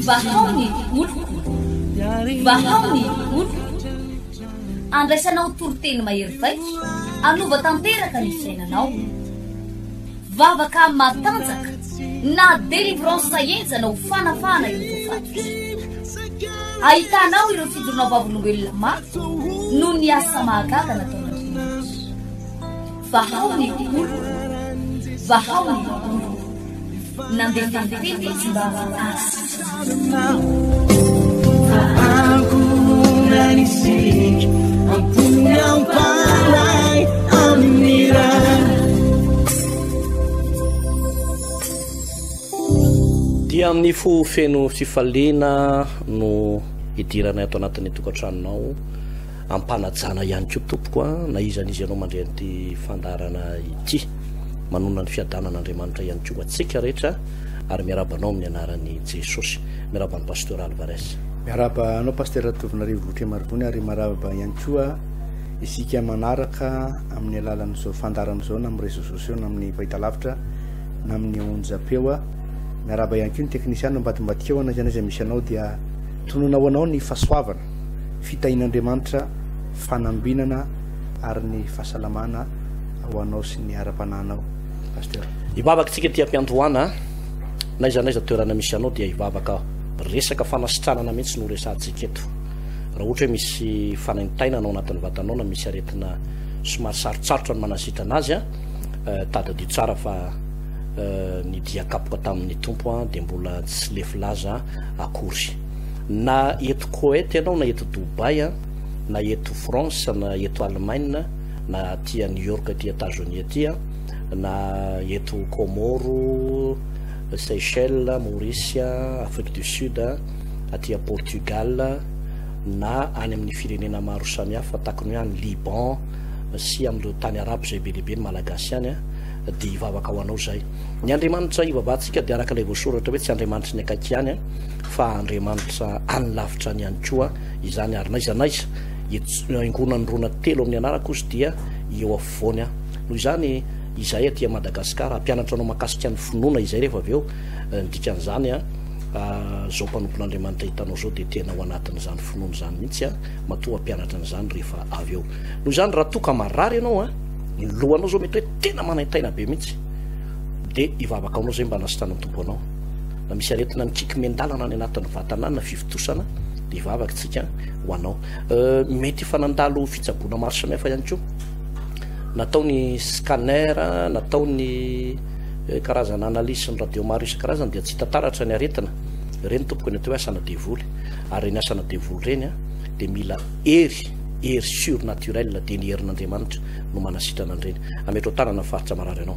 Vahao ny oloko, vahao ny oloko. Andraisanao toriteny mahery vaika, hanova tanteraka ny fiainanao. Vavaka matanjaka na délivrance henjana ho fanafahana ireo voafatotra. Ahitanao ireo fijoroana vavolombelona maro noho ny asa mahagaga nataon'Andriamanitra. Vahao ny oloko, vahao ny oloko. Nandefa ny teny izy mba hahasitrana. Dia amin'ny fo feno fifaliana no hidiranay ato anatin'ny tokantranonao. Ampanajana ihany koa tompoko a, na iza n'iza ianao mandre an'ity fandaharana ity. Manonona ny fiadanan'Andriamanitra ihany koa ho antsika rehetra ary miarahaba anao amin'ny anaran'i Jesosy. Miarahaba an'i Pasteur Alvarez. Miarahaba anao Pasteur Ratovonarivo Vohitrimarivony ary miarahaba ihany koa isika manaraka amin'ny alalan'izao fandaharana izao na amin'ny réseaux sociaux na amin'ny fahitalavitra na amin'ny onjam-peo. Miarahaba ihany koa ny teknisiana ambadimbadika ao na aiza na aiza misy anao dia tonona ho anao ny fahasoavana. Fitahian'Andriamanitra, fanambinana ary ny fahasalamana ho anao sy ny ara-panahinao Pasteur. Hivavaka tsika aty am-piandohana, n'aiza n'aiza toerana misy anao dia hivavaka resaka fanasitranana mihitsy no resahantsika eto. Raha ohatra hoe misy fanaintainana ao anatin'ny vatanao na misy aretina somary sarotsarotra ny manasitrana azy, tadidio tsara fa ny dia kapoka tamin'ny Tompo dia mbola tsy lefy laza akory. Na eto Koety ianao na eto Dubaï na eto France na eto Allemagne na aty New York aty Etazonia aty na eto Comores, Seychelles, Maurice, Afrique du Sud, aty Portugal na any amin'ny firenena maro samihafa tahaka ny hoe any Liban sy amin'ireo tany arabo izay be dia be ny Malagasy any dia hivavaka ho anao izahay. Ny Andriamanitra hivavahantsika dia araka ilay voasoratra hoe tsy Andriamanitry ny akaiky ihany fa Andriamanitra any lavitra any ihany koa izany ary n'aiza n'aiza iangonan'ny roa na telo amin'ny anarako izy dia eo afovoany aho. Noho izany izahay aty Madagasikara hampianatra anao mahakasika ny finoana izay rehefa avy eo ny dikan'izany izao mpanompon'Andriamanitra hitanao izao dia tena ao anatin'izany finoana izany mihitsy matoa hampianatra an'izany rehefa avy eo. Noho izany raha toa ka marary ianao ny lohanao izao mety hoe tena manaintaina be mihitsy dia hivavaka aminao izay mba hanasitranan'ny Tompo anao. Na misy aretina mikiky miandalana any anatin'ny vatana any na fivontosana dia hivavaka isika ho anao. Mety efa nandalo fitsaboana maro samihafa ihany koa. Natao ny scanner, natao ny karazana analyse sy ny radio maro isan-karazany dia tsy hita taratra ny aretina. Ireny tompoko ny atao hoe asana devoly. Ary ireny asana devoly ireny dia mila hery, hery surnaturel dia ny herin'Andriamanitra no manasitrana an'ireny. Ametrao tanana ny faritra marary anao.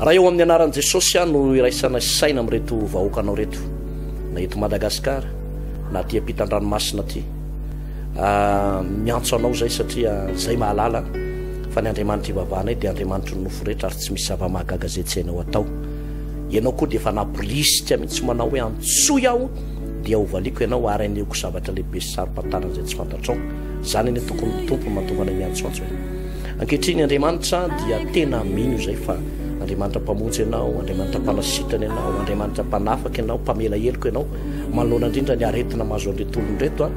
Raha eo amin'ny anaran'i Jesosy aho no iraisana saina amin'ireto vahoakanao ireto, na eto Madagasikara, na aty ampitan-dranomasina aty. Ah, miantso anao izay satria izay mahalala fa ny Andriamanitra ivavahanay dia Andriamanitry ny nofo rehetra ary tsy misy zava-mahagaga izay tsy hainao atao. Ianao koa dia efa namporisika mihitsy manao hoe antsoy aho dia hovaliako ianao ary hanehoko zavatra lehibe sy saro-pantarana izay tsy fantatrao. Izany anie tokony Tompo mahatonga anay miantsoantso e. Ankehitriny Andriamanitra dia tena mino izay fa Andriamanitra mpamonjy ianao, Andriamanitra mpanasitrana ianao, Andriamanitra mpanafaka ianao, mpamela heloka ianao, manoloana indrindra ny aretina mahazo an'ireto olona ireto a,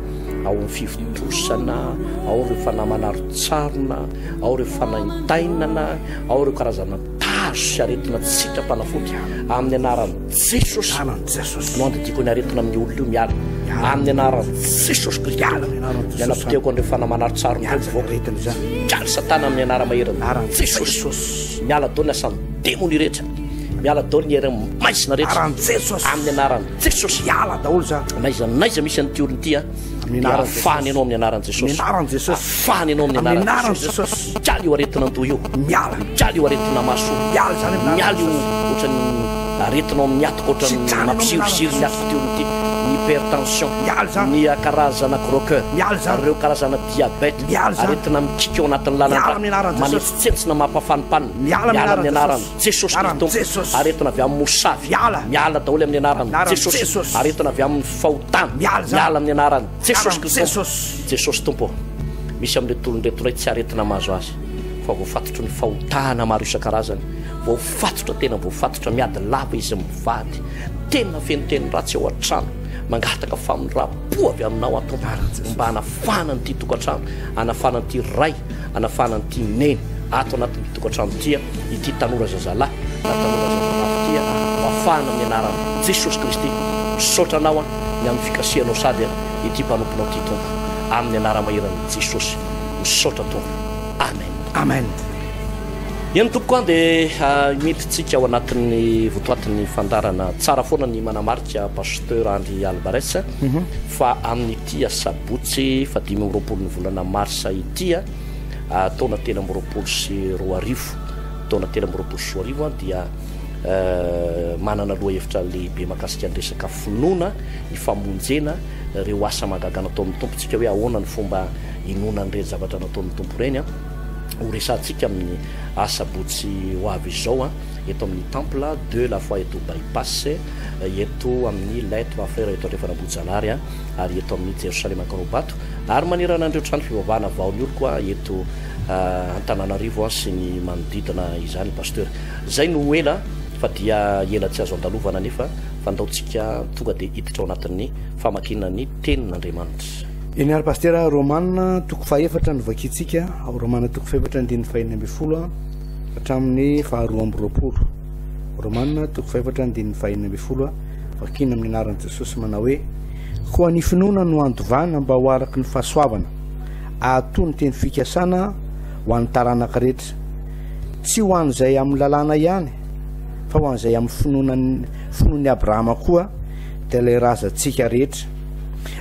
ao amin'ny fivontosana, ao ireo fanahy manarontsarona, ao ireo fanaintainana, ao ireo karazana tazo sy aretina tsy sitram-panafody amin'ny anaran'i Jesosy. Jesosy. No andidiako ny aretina amin'ny olona io miala. Amin'ny anaran'i Jesosy Kristy. Miala amin'ny anaran'i Ny anapotehako an'ireo fanahy manarontsarona Miala ireo mivoaka. aretina izany. Miala Satana amin'ny anara-maherin'i Anaran'i Jesosy. Jesosy. Miala daholo ny asan'ny demony rehetra. Miala daholo ny herin'ny maizina rehetra. Anaran'i Jesosy. Amin'ny anaran'i Jesosy. Miala daholo izany. N'aiza n'aiza misy an'ity olona ity a. Amin'ny Dia anaran'i afahany Jesosy. ianao amin'ny anaran'i Jesosy. Amin'ny anaran'i Jesosy. Afahany ianao amin'ny Amin'ny anaran'i anaran'i Jesosy. Jesosy. Miala io aretin'andoha io. Miala. Miala io aretina maso io. Miala izany amin'ny Miala anaran'i io Jesosy. ohatran'ny aretina ao amin'ny hatoka ohatran'ny Sitrana ianao amin'ny anaran'i mampisiriziry ny Jesosy. hatoka ity olona ity. Ny hypertension. Miala izany. Ny karazana gros cœur. Miala izany. Ireo karazana diabète. Miala izany. Aretina mikiky ao anatin'ny Miala lalan-drà. amin'ny anaran'i Jesosy. Manetsintsetsina mampafanipanina. Miala amin'ny Miala amin'ny anaran'i anaran'i Jesosy Anaran'i Kristy Tompo. Jesosy. Aretina avy amin'ny mosavy. Miala. Miala daholo amin'ny anaran'i Anaran'i Jesosy. Jesosy. Aretina avy amin'ny fahotana. Miala izany. Miala amin'ny anaran'i Jesosy Anaran'i Kristy Tompo. Jesosy. Jesosy Tompo ô, misy amin'ireto olona ireto indray tsy aretina mahazo azy fa voafatotry ny fahotana maro isan-karazany. Voafatotra tena voafatotra, miady lava izy mivady. Tena feno teny ratsy ao an-trano. Mangataka famindram-po avy aminao aho Tompo mba hanafahana an'ity tokantrano, hanafahana an'ity ray, hanafahana an'ity neny ato anatin'ity tokantrano ity, ity tanora zazalahy na tanora zazavavy ity ho afahana amin'ny anaran'i Jesosy Kristy. Misaotra anao aho ny amin'ny fikasihanao sady ity mpanomponao ity Tompo. Amin'ny anara-maheran'i Jesosy. Misaotra Tompo. Amen. Amen. Eny tompoko an dia miditsika ao anatin'ny votoatin'ny fandaharana. Tsara foana ny manamarika Pasteur Andry Alvarez fa amin'ity asabotsy faha 25 ny volana marsa ity taona 2023 taona 2023 dia manana lohahevitra lehibe mahakasika ny resaka finoana, ny famonjena, ireo asa mahagaga nataon'ny Tompo tsika hoe ahoana ny fomba inoana an'ireny zavatra nataon'ny Tompo ireny. Ho resahantsika amin'ny asabotsy ho avy izao eto amin'ny Temple de la Foi eto By-Pass, eto amin'ny Les Trois Frères eto Andrefan'Ambohijanahary ary eto amin'ny Jerosalema Ankaraobato ary manerana an'ireo trano fivavahana vao nioriko eto Antananarivo sy ny manodidina izany Pasteur. Izay no ela fa dia ela tsy azo andalovana anefa fa ndao tsika tonga dia hiditra ao anatin'ny famakiana ny tenin'Andriamanitra. Eny ary Pasitera, Romana toko fahefatra no vakintsika, ao Romana toko fahefatra andininy fahenina ambin'ny folo hatramin'ny faharoa amby roapolo. Romana toko fahefatra andininy fahenina ambin'ny folo vakina amin'ny anaran'i Jesosy manao hoe Koa ny finoana no andovana mba ho araka ny fahasoavana, ahatoa ny teny fikasana ho an'ny taranaka rehetra, tsy ho an'izay amin'ny lalàna ihany, fa ho an'izay amin'ny finoana finoan'i Abrahama koa, dia ilay razantsika rehetra.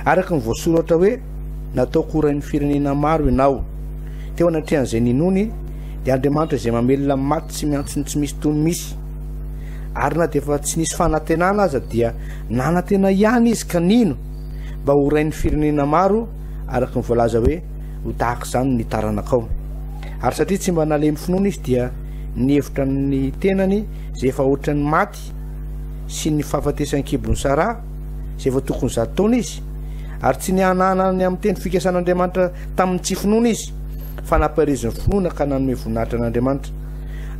Araka ny voasoratra hoe, Nataoko ho rain'ny firenena maro ianao. Teo anatrehan'izay ninoany, dia Andriamanitra izay mamelona ny maty sy miantso ny tsy misy toy ny misy. Ary na dia efa tsy nisy fanantenana aza dia nanantena ihany izy ka nino mba ho rain'ny firenena maro, araka ny voalaza hoe, Ho tahaka izany ny taranakao. Ary satria tsy mba nalemy finoana izy dia nihevitra ny tenany izay efa hoatran'ny maty sy ny fahafatesan'ny kibon'i Saraha, izay efa tokony zato taona izy, ary tsy nihanahana ny amin'ny teny fikasan'Andriamanitra tamin'ny tsy finoana izy, fa nampaherezin'ny finoana ka nanome voninahitra an'Andriamanitra.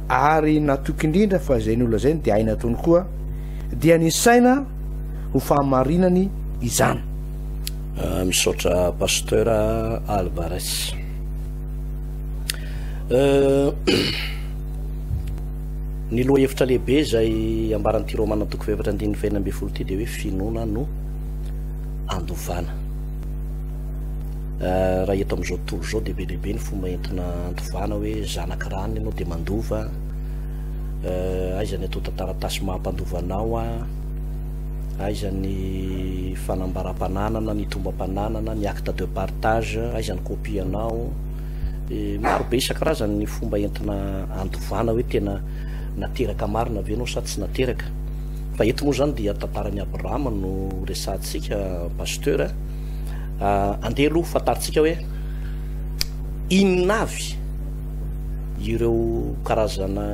Ary natoky indrindra fa izay nolazainy dia hainy ataony koa, dia nisaina ho fahamarinany izany. Ah, misaotra Pasteur Alvarez. Ny lohahevitra lehibe izay ambaran'ity Romana toko fahefatra andininy fahenina ambin'ny folo ity dia hoe finoana no andovana. Eh, raha eto amin'izao tontolo izao dia be dia be ny fomba entina andovana hoe zanaka rany ianao dia mandova, eh, aiza ny antontan-taratasy maha mpandova anao, aiza ny fanambaram-pananana, ny tombam-pananana, ny acte de partage, aiza ny copie anao. Maro be isan-karazany ny fomba entina andovana hoe tena nateraka marina ve ianao sa tsy nateraka. Fa eto moa izany dia tantaran'i Abrahama no resahantsika Pasteur a. Andeha aloha fantarintsika hoe inona avy ireo karazana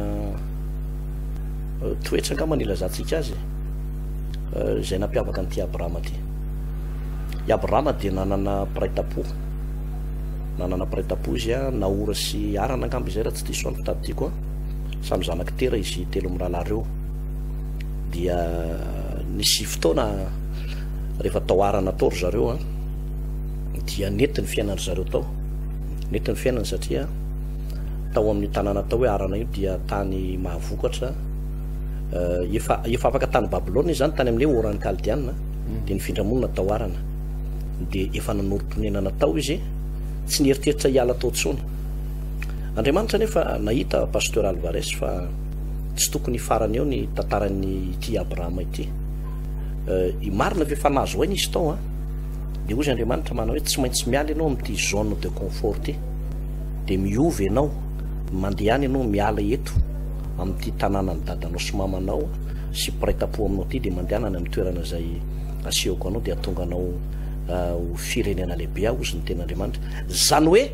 toetra angamba ny ilazantsika azy izay nampiavaka an'ity Abrahama ity. I Abrahama dia nanana mpiray tampo. Nanana mpiray tampo izy, Nahora sy Harana angamba izay raha tsy diso aho ny fitadidiako an. Samy zanak'i Tera izy telo mirahalahy ireo. Dia nisy fotoana rehefa tao Harana tao ry zareo an, dia nety ny fiainan-dry zareo tao. Nety ny fiainany satria tao amin'ny tanàna atao hoe Harana io dia tany mahavokatra. Efa efa afaka tany Babylona izy izany, tany amin'ny hoe Oran'ny Kaldeana, dia nifindra monina tao Harana. dia efa nanorim-ponenana tao izy, tsy nieritreritra hiala tao intsony. Andriamanitra anefa nahita Pasteur Alvarez fa tsy tokony hifarana eo ny tantaran'ny ity Abrahama ity. Eh, marina ve fa nahazo aina izy tao an? Dia hozy Andriamanitra manao hoe tsy maintsy miala ianao amin'ity zone de confort ity. Dia miova ianao, mandeha any ianao miala eto amin'ity tanànan'ny dadanao sy mamanao sy mpiray tampo aminao ity dia mandehana any amin'ny toerana izay asehoko anao dia hatonga anao ho firenena lehibe aho, hozy ny tenin'Andriamanitra. Zany hoe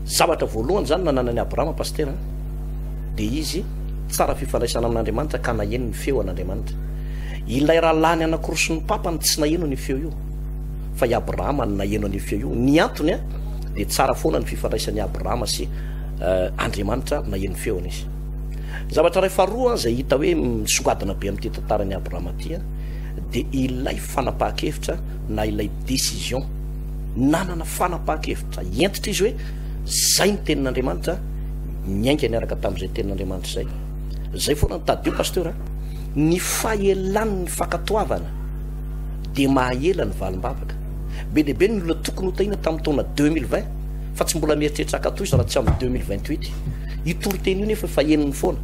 zavatra voalohany zany nananan'i Abrahama pasitera dia izy tsara fifandraisana amin'Andriamanitra ka naheno ny feo an'Andriamanitra. Ilay rahalahiny anankiroa sy ny papany tsy naheno an'io feo io fa i Abrahama no naheno an'io feo io. Ny antony dia tsara foana ny fifandraisan'i Abrahama sy Andriamanitra naheno ny feony izy. Zavatra iray faharoa izay hita hoe misongadina be amin'ity tantaran'i Abrahama ity dia ilay fanapahan-kevitra na ilay décision. Nanana fanapahan-kevitra hentitra izy hoe zay ny tenin'Andriamanitra, niainga niaraka tamin'izay tenin'Andriamanitra izay. Zay foana no tadidio pasteur a. Ny fahelan'ny fankatoavana dia mahaela ny valim-bavaka. Be dia be ny olona tokony ho tahiana tamin'ny taona 2020 fa tsy mbola mieritreritra hankatò izy raha tsy amin'ny 2028. Io toriteny io nefa efa henony foana.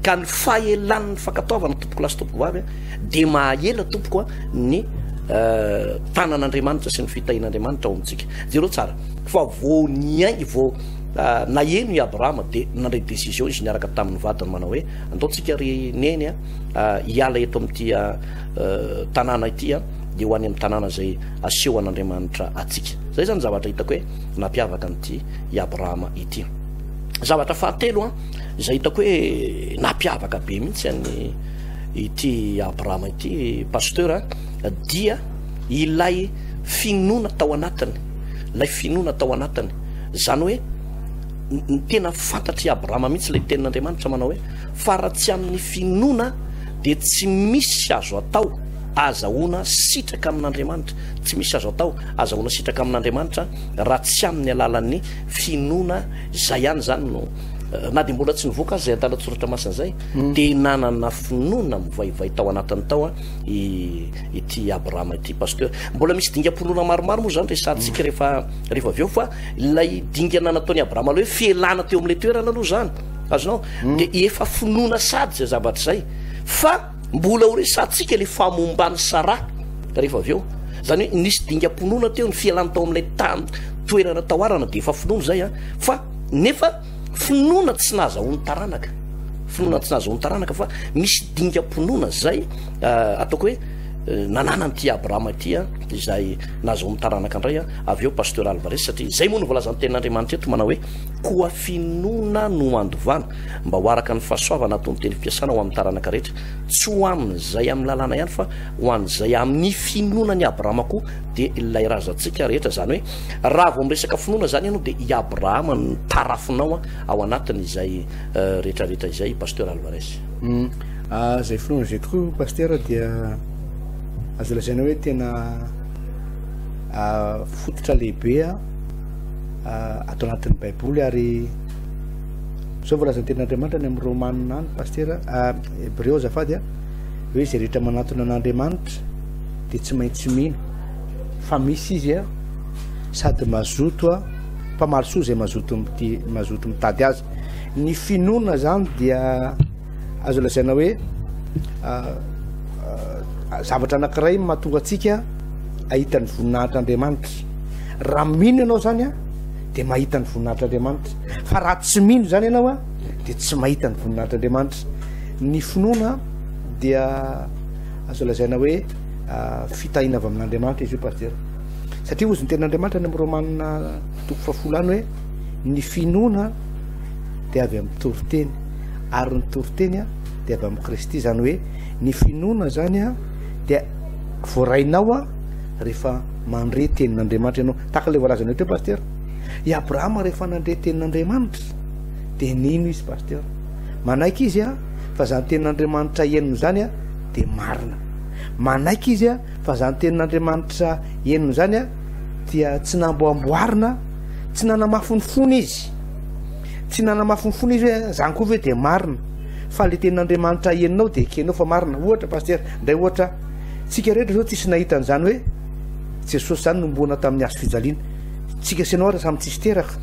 Ka ny fahelan'ny fankatoavana tompoko lahy sy tompoko vavy dia mahaela tompoko ny tanan'Andriamanitra sy ny fitahian'Andriamanitra ao amintsika. Jereo tsara fa vao niainga vao naheno i Abrahama dia nandray décision izy niaraka tamin'ny vadiny manao hoe andao tsika ry neny a hiala eto amin'ity tanàna ity dia ho any amin'ny tanàna izay aseho an'Andriamanitra atsika. Zay zany zavatra hitako hoe nampiavaka an'ity i Abrahama ity. Zavatra fahatelo izay hitako hoe nampiavaka be mihitsy an'ny ity Abrahama ity pasteur dia ilay finoana tao anatiny, ilay finoana tao anatiny. Izany hoe ny tena fantatr'i Abrahama mihitsy ilay tenin'Andriamanitra manao hoe fa raha tsy amin'ny finoana dia tsy misy azo atao azahoana sitraka amin'Andriamanitra, tsy misy azo atao azahoana sitraka amin'Andriamanitra raha tsy amin'ny alalan'ny finoana. Izay ihany izany no na dia mbola tsy nivoaka aza izay andalan-tsoratra masina izay dia nanana finoana mivaivay tao anatiny tao i ity Abrahama ity pasteur. Mbola misy dingam-pinoana maromaro moa izany resahantsika rehefa rehefa avy eo fa ilay dingana nataon'i Abrahama aloha hoe fialana teo amin'ilay toerana aloha izany azonao dia efa finoana sady izay zavatra izay fa Mbola ho resahantsika ilay famomban'i Sarah rehefa avy eo. Izany hoe nisy dingam-pinoana teo, ny fialany tao amin'ilay tany toerana tao Harana dia efa finoana izay an. Fa nefa finoana tsy nahazahoany taranaka. Finoana tsy nahazahoany taranaka fa misy dingam-pinoana izay ataoko hoe nananan'ity Abrahama ity an, izay nahazahoany taranaka indray an, avy eo Pasteur Alvarez, satria izay moa no voalazan'ny tenin'Andriamanitra eto manao hoe koa finoana no andovana. mba ho araka ny fahasoavana ataon'ny teny fikasana ho amin'ny taranaka rehetra, tsy ho amin'izay amin'ny lalàna ihany fa ho an'izay amin'ny finoana an'i Abrahama koa, dia ilay razantsika rehetra. Izany hoe raha vao miresaka finoana izany ianao dia i Abrahama no tarafinao ao anatin'izay rehetra rehetra izay, Pasteur Alvarez. Izay finoana izay tokoa Pasteur dia azo lazaina hoe tena fototra lehibe ato anatin'ny Baiboly ary Zao voalazan'ny tenin'Andriamanitra any amin'ny Romana any Pasitera, ah, Hebreo azafady a, hoe izay rehetra manatona an'Andriamanitra dia tsy maintsy mino fa misy izy a, sady mazoto a, mpamaly soa izay mazoto miti, mazoto mitady azy. Ny finoana zany dia azo lazaina hoe zavatra anankiray mahatonga antsika ahita ny voninahitr'Andriamanitra. Raha mino ianao zany a, dia mahita ny voninahitr'Andriamanitra. Fa raha tsy mino izany ianao a, dia tsy mahita ny voninahitr'Andriamanitra. Ny finoana dia azo lazaina hoe fitahiana avy amin'Andriamanitra izy io pasitera. Satria hozy ny tenin'Andriamanitra any amin'ny Romana toko fahafolo any hoe ny finoana dia avy amin'ny toriteny ary ny toriteny a dia avy amin'i Kristy. Izany hoe ny finoana izany a dia voarainao a rehefa mandre tenin'Andriamanitra ianao. Tahaka ilay voalazanao teo pasitera. I Abrahama rehefa nandre tenin'Andriamanitra dia nino izy pasitera. Manaiky izy a fa izany tenin'Andriamanitra henony izany a dia marina. Manaiky izy a fa izany tenin'Andriamanitra henony izany a dia tsy namboamboarina, tsy nanamafy ny fony izy. Tsy nanamafy ny fony izy hoe izany koa ve dia marina. Fa ilay tenin'Andriamanitra henonao dia ekenao fa marina. Ohatra pasitera, indray ohatra Tsika rehetra zao tsisy nahita an'izany hoe Jesosy zany nomboana tamin'ny hazo fijaliana. Tsika sy ianao ary samy tsisy teraka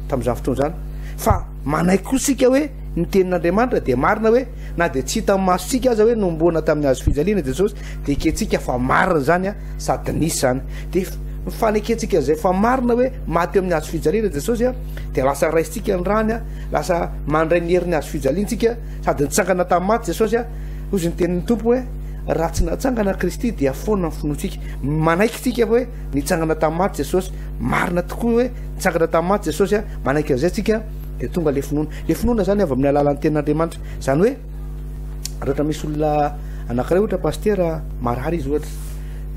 tamin'izany fotoana izany. Fa manaiky koa tsika hoe ny tenin'Andriamanitra dia marina hoe na dia tsy hita amin'ny masontsika aza hoe nomboana tamin'ny hazo fijaliana Jesosy dia ekentsika fa marina izany a, sady nisy izany. Dia ny fanekentsika an'izay fa marina hoe maty eo amin'ny hazo fijaliana Jesosy a, dia lasa raisintsika ny rany a, lasa mandray ny herin'ny hazo fijaliana tsika sady nitsangana tamin'ny maty Jesosy a. Hozy ny tenin'ny Tompo hoe, Raha tsy natsangana Kristy dia foana ny finoantsika. Manaiky tsika hoe nitsangana tamin'ny maty Jesosy. Marina tokoa hoe nitsangana tamin'ny maty Jesosy a. Manaiky an'izay tsika dia tonga le finoana. Le finoana zany avy amin'ny alalan'ny tenin'Andriamanitra. Zany hoe raha ohatra misy olona anankiray ohatra pasitera marary izy ohatra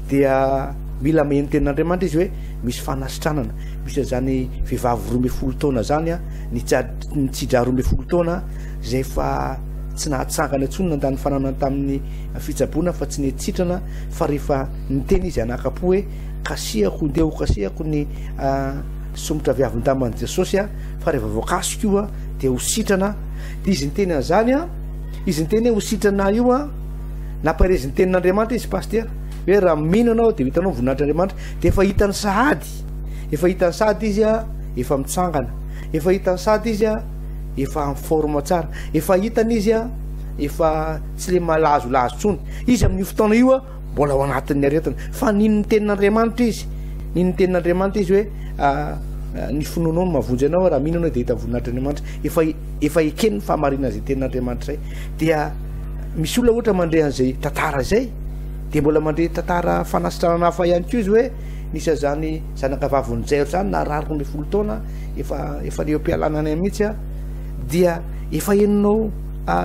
dia mila maheno tenin'Andriamanitra izy hoe misy fanasitranana. Misy an'izany vehivavy 12 taona zany a, nitsidra 12 taona zay fa. tsy nahatsangana intsony nandany fananany tamin'ny fitsaboana fa tsy nety sitrana fa rehefa niteny izy anakapo hoe kasihako ndeha ho kasihako ny somotra viavin-daman'i Jesosy a fa rehefa voakasika io a dia ho sitrana dia izy niteny an'izany a izy niteny hoe ho sitrana io a nampaherezin'ny tenin'Andriamanitra izy pasitera hoe raha mino ianao dia ho hitanao ny voninahitr'Andriamanitra dia efa hitany sahady efa hitany sahady izy a efa mitsangana efa hitany sahady izy a efa en forme tsara efa hitany izy a efa tsy le malazolazo tsony izy amin'io fotoana io a mbola ao anatin'ny aretina fa nino ny tenin'Andriamanitra izy nino ny tenin'Andriamanitra izy hoe ah, ah, ny finoanao no mahavonjy anao raha mino anao dia hita voninahitr'Andriamanitra efa efa ekeny ny fahamarinana izay tenin'Andriamanitra izay dia misy olona ohatra mandre an'izay tantara izay dia mbola mandre tantara fanasitranana hafa ihany koa izy hoe nisy an'izany zanaka vavin'i Jairo izany narary 12 taona efa efa leo am-pialana any mihitsy a dia efa henonao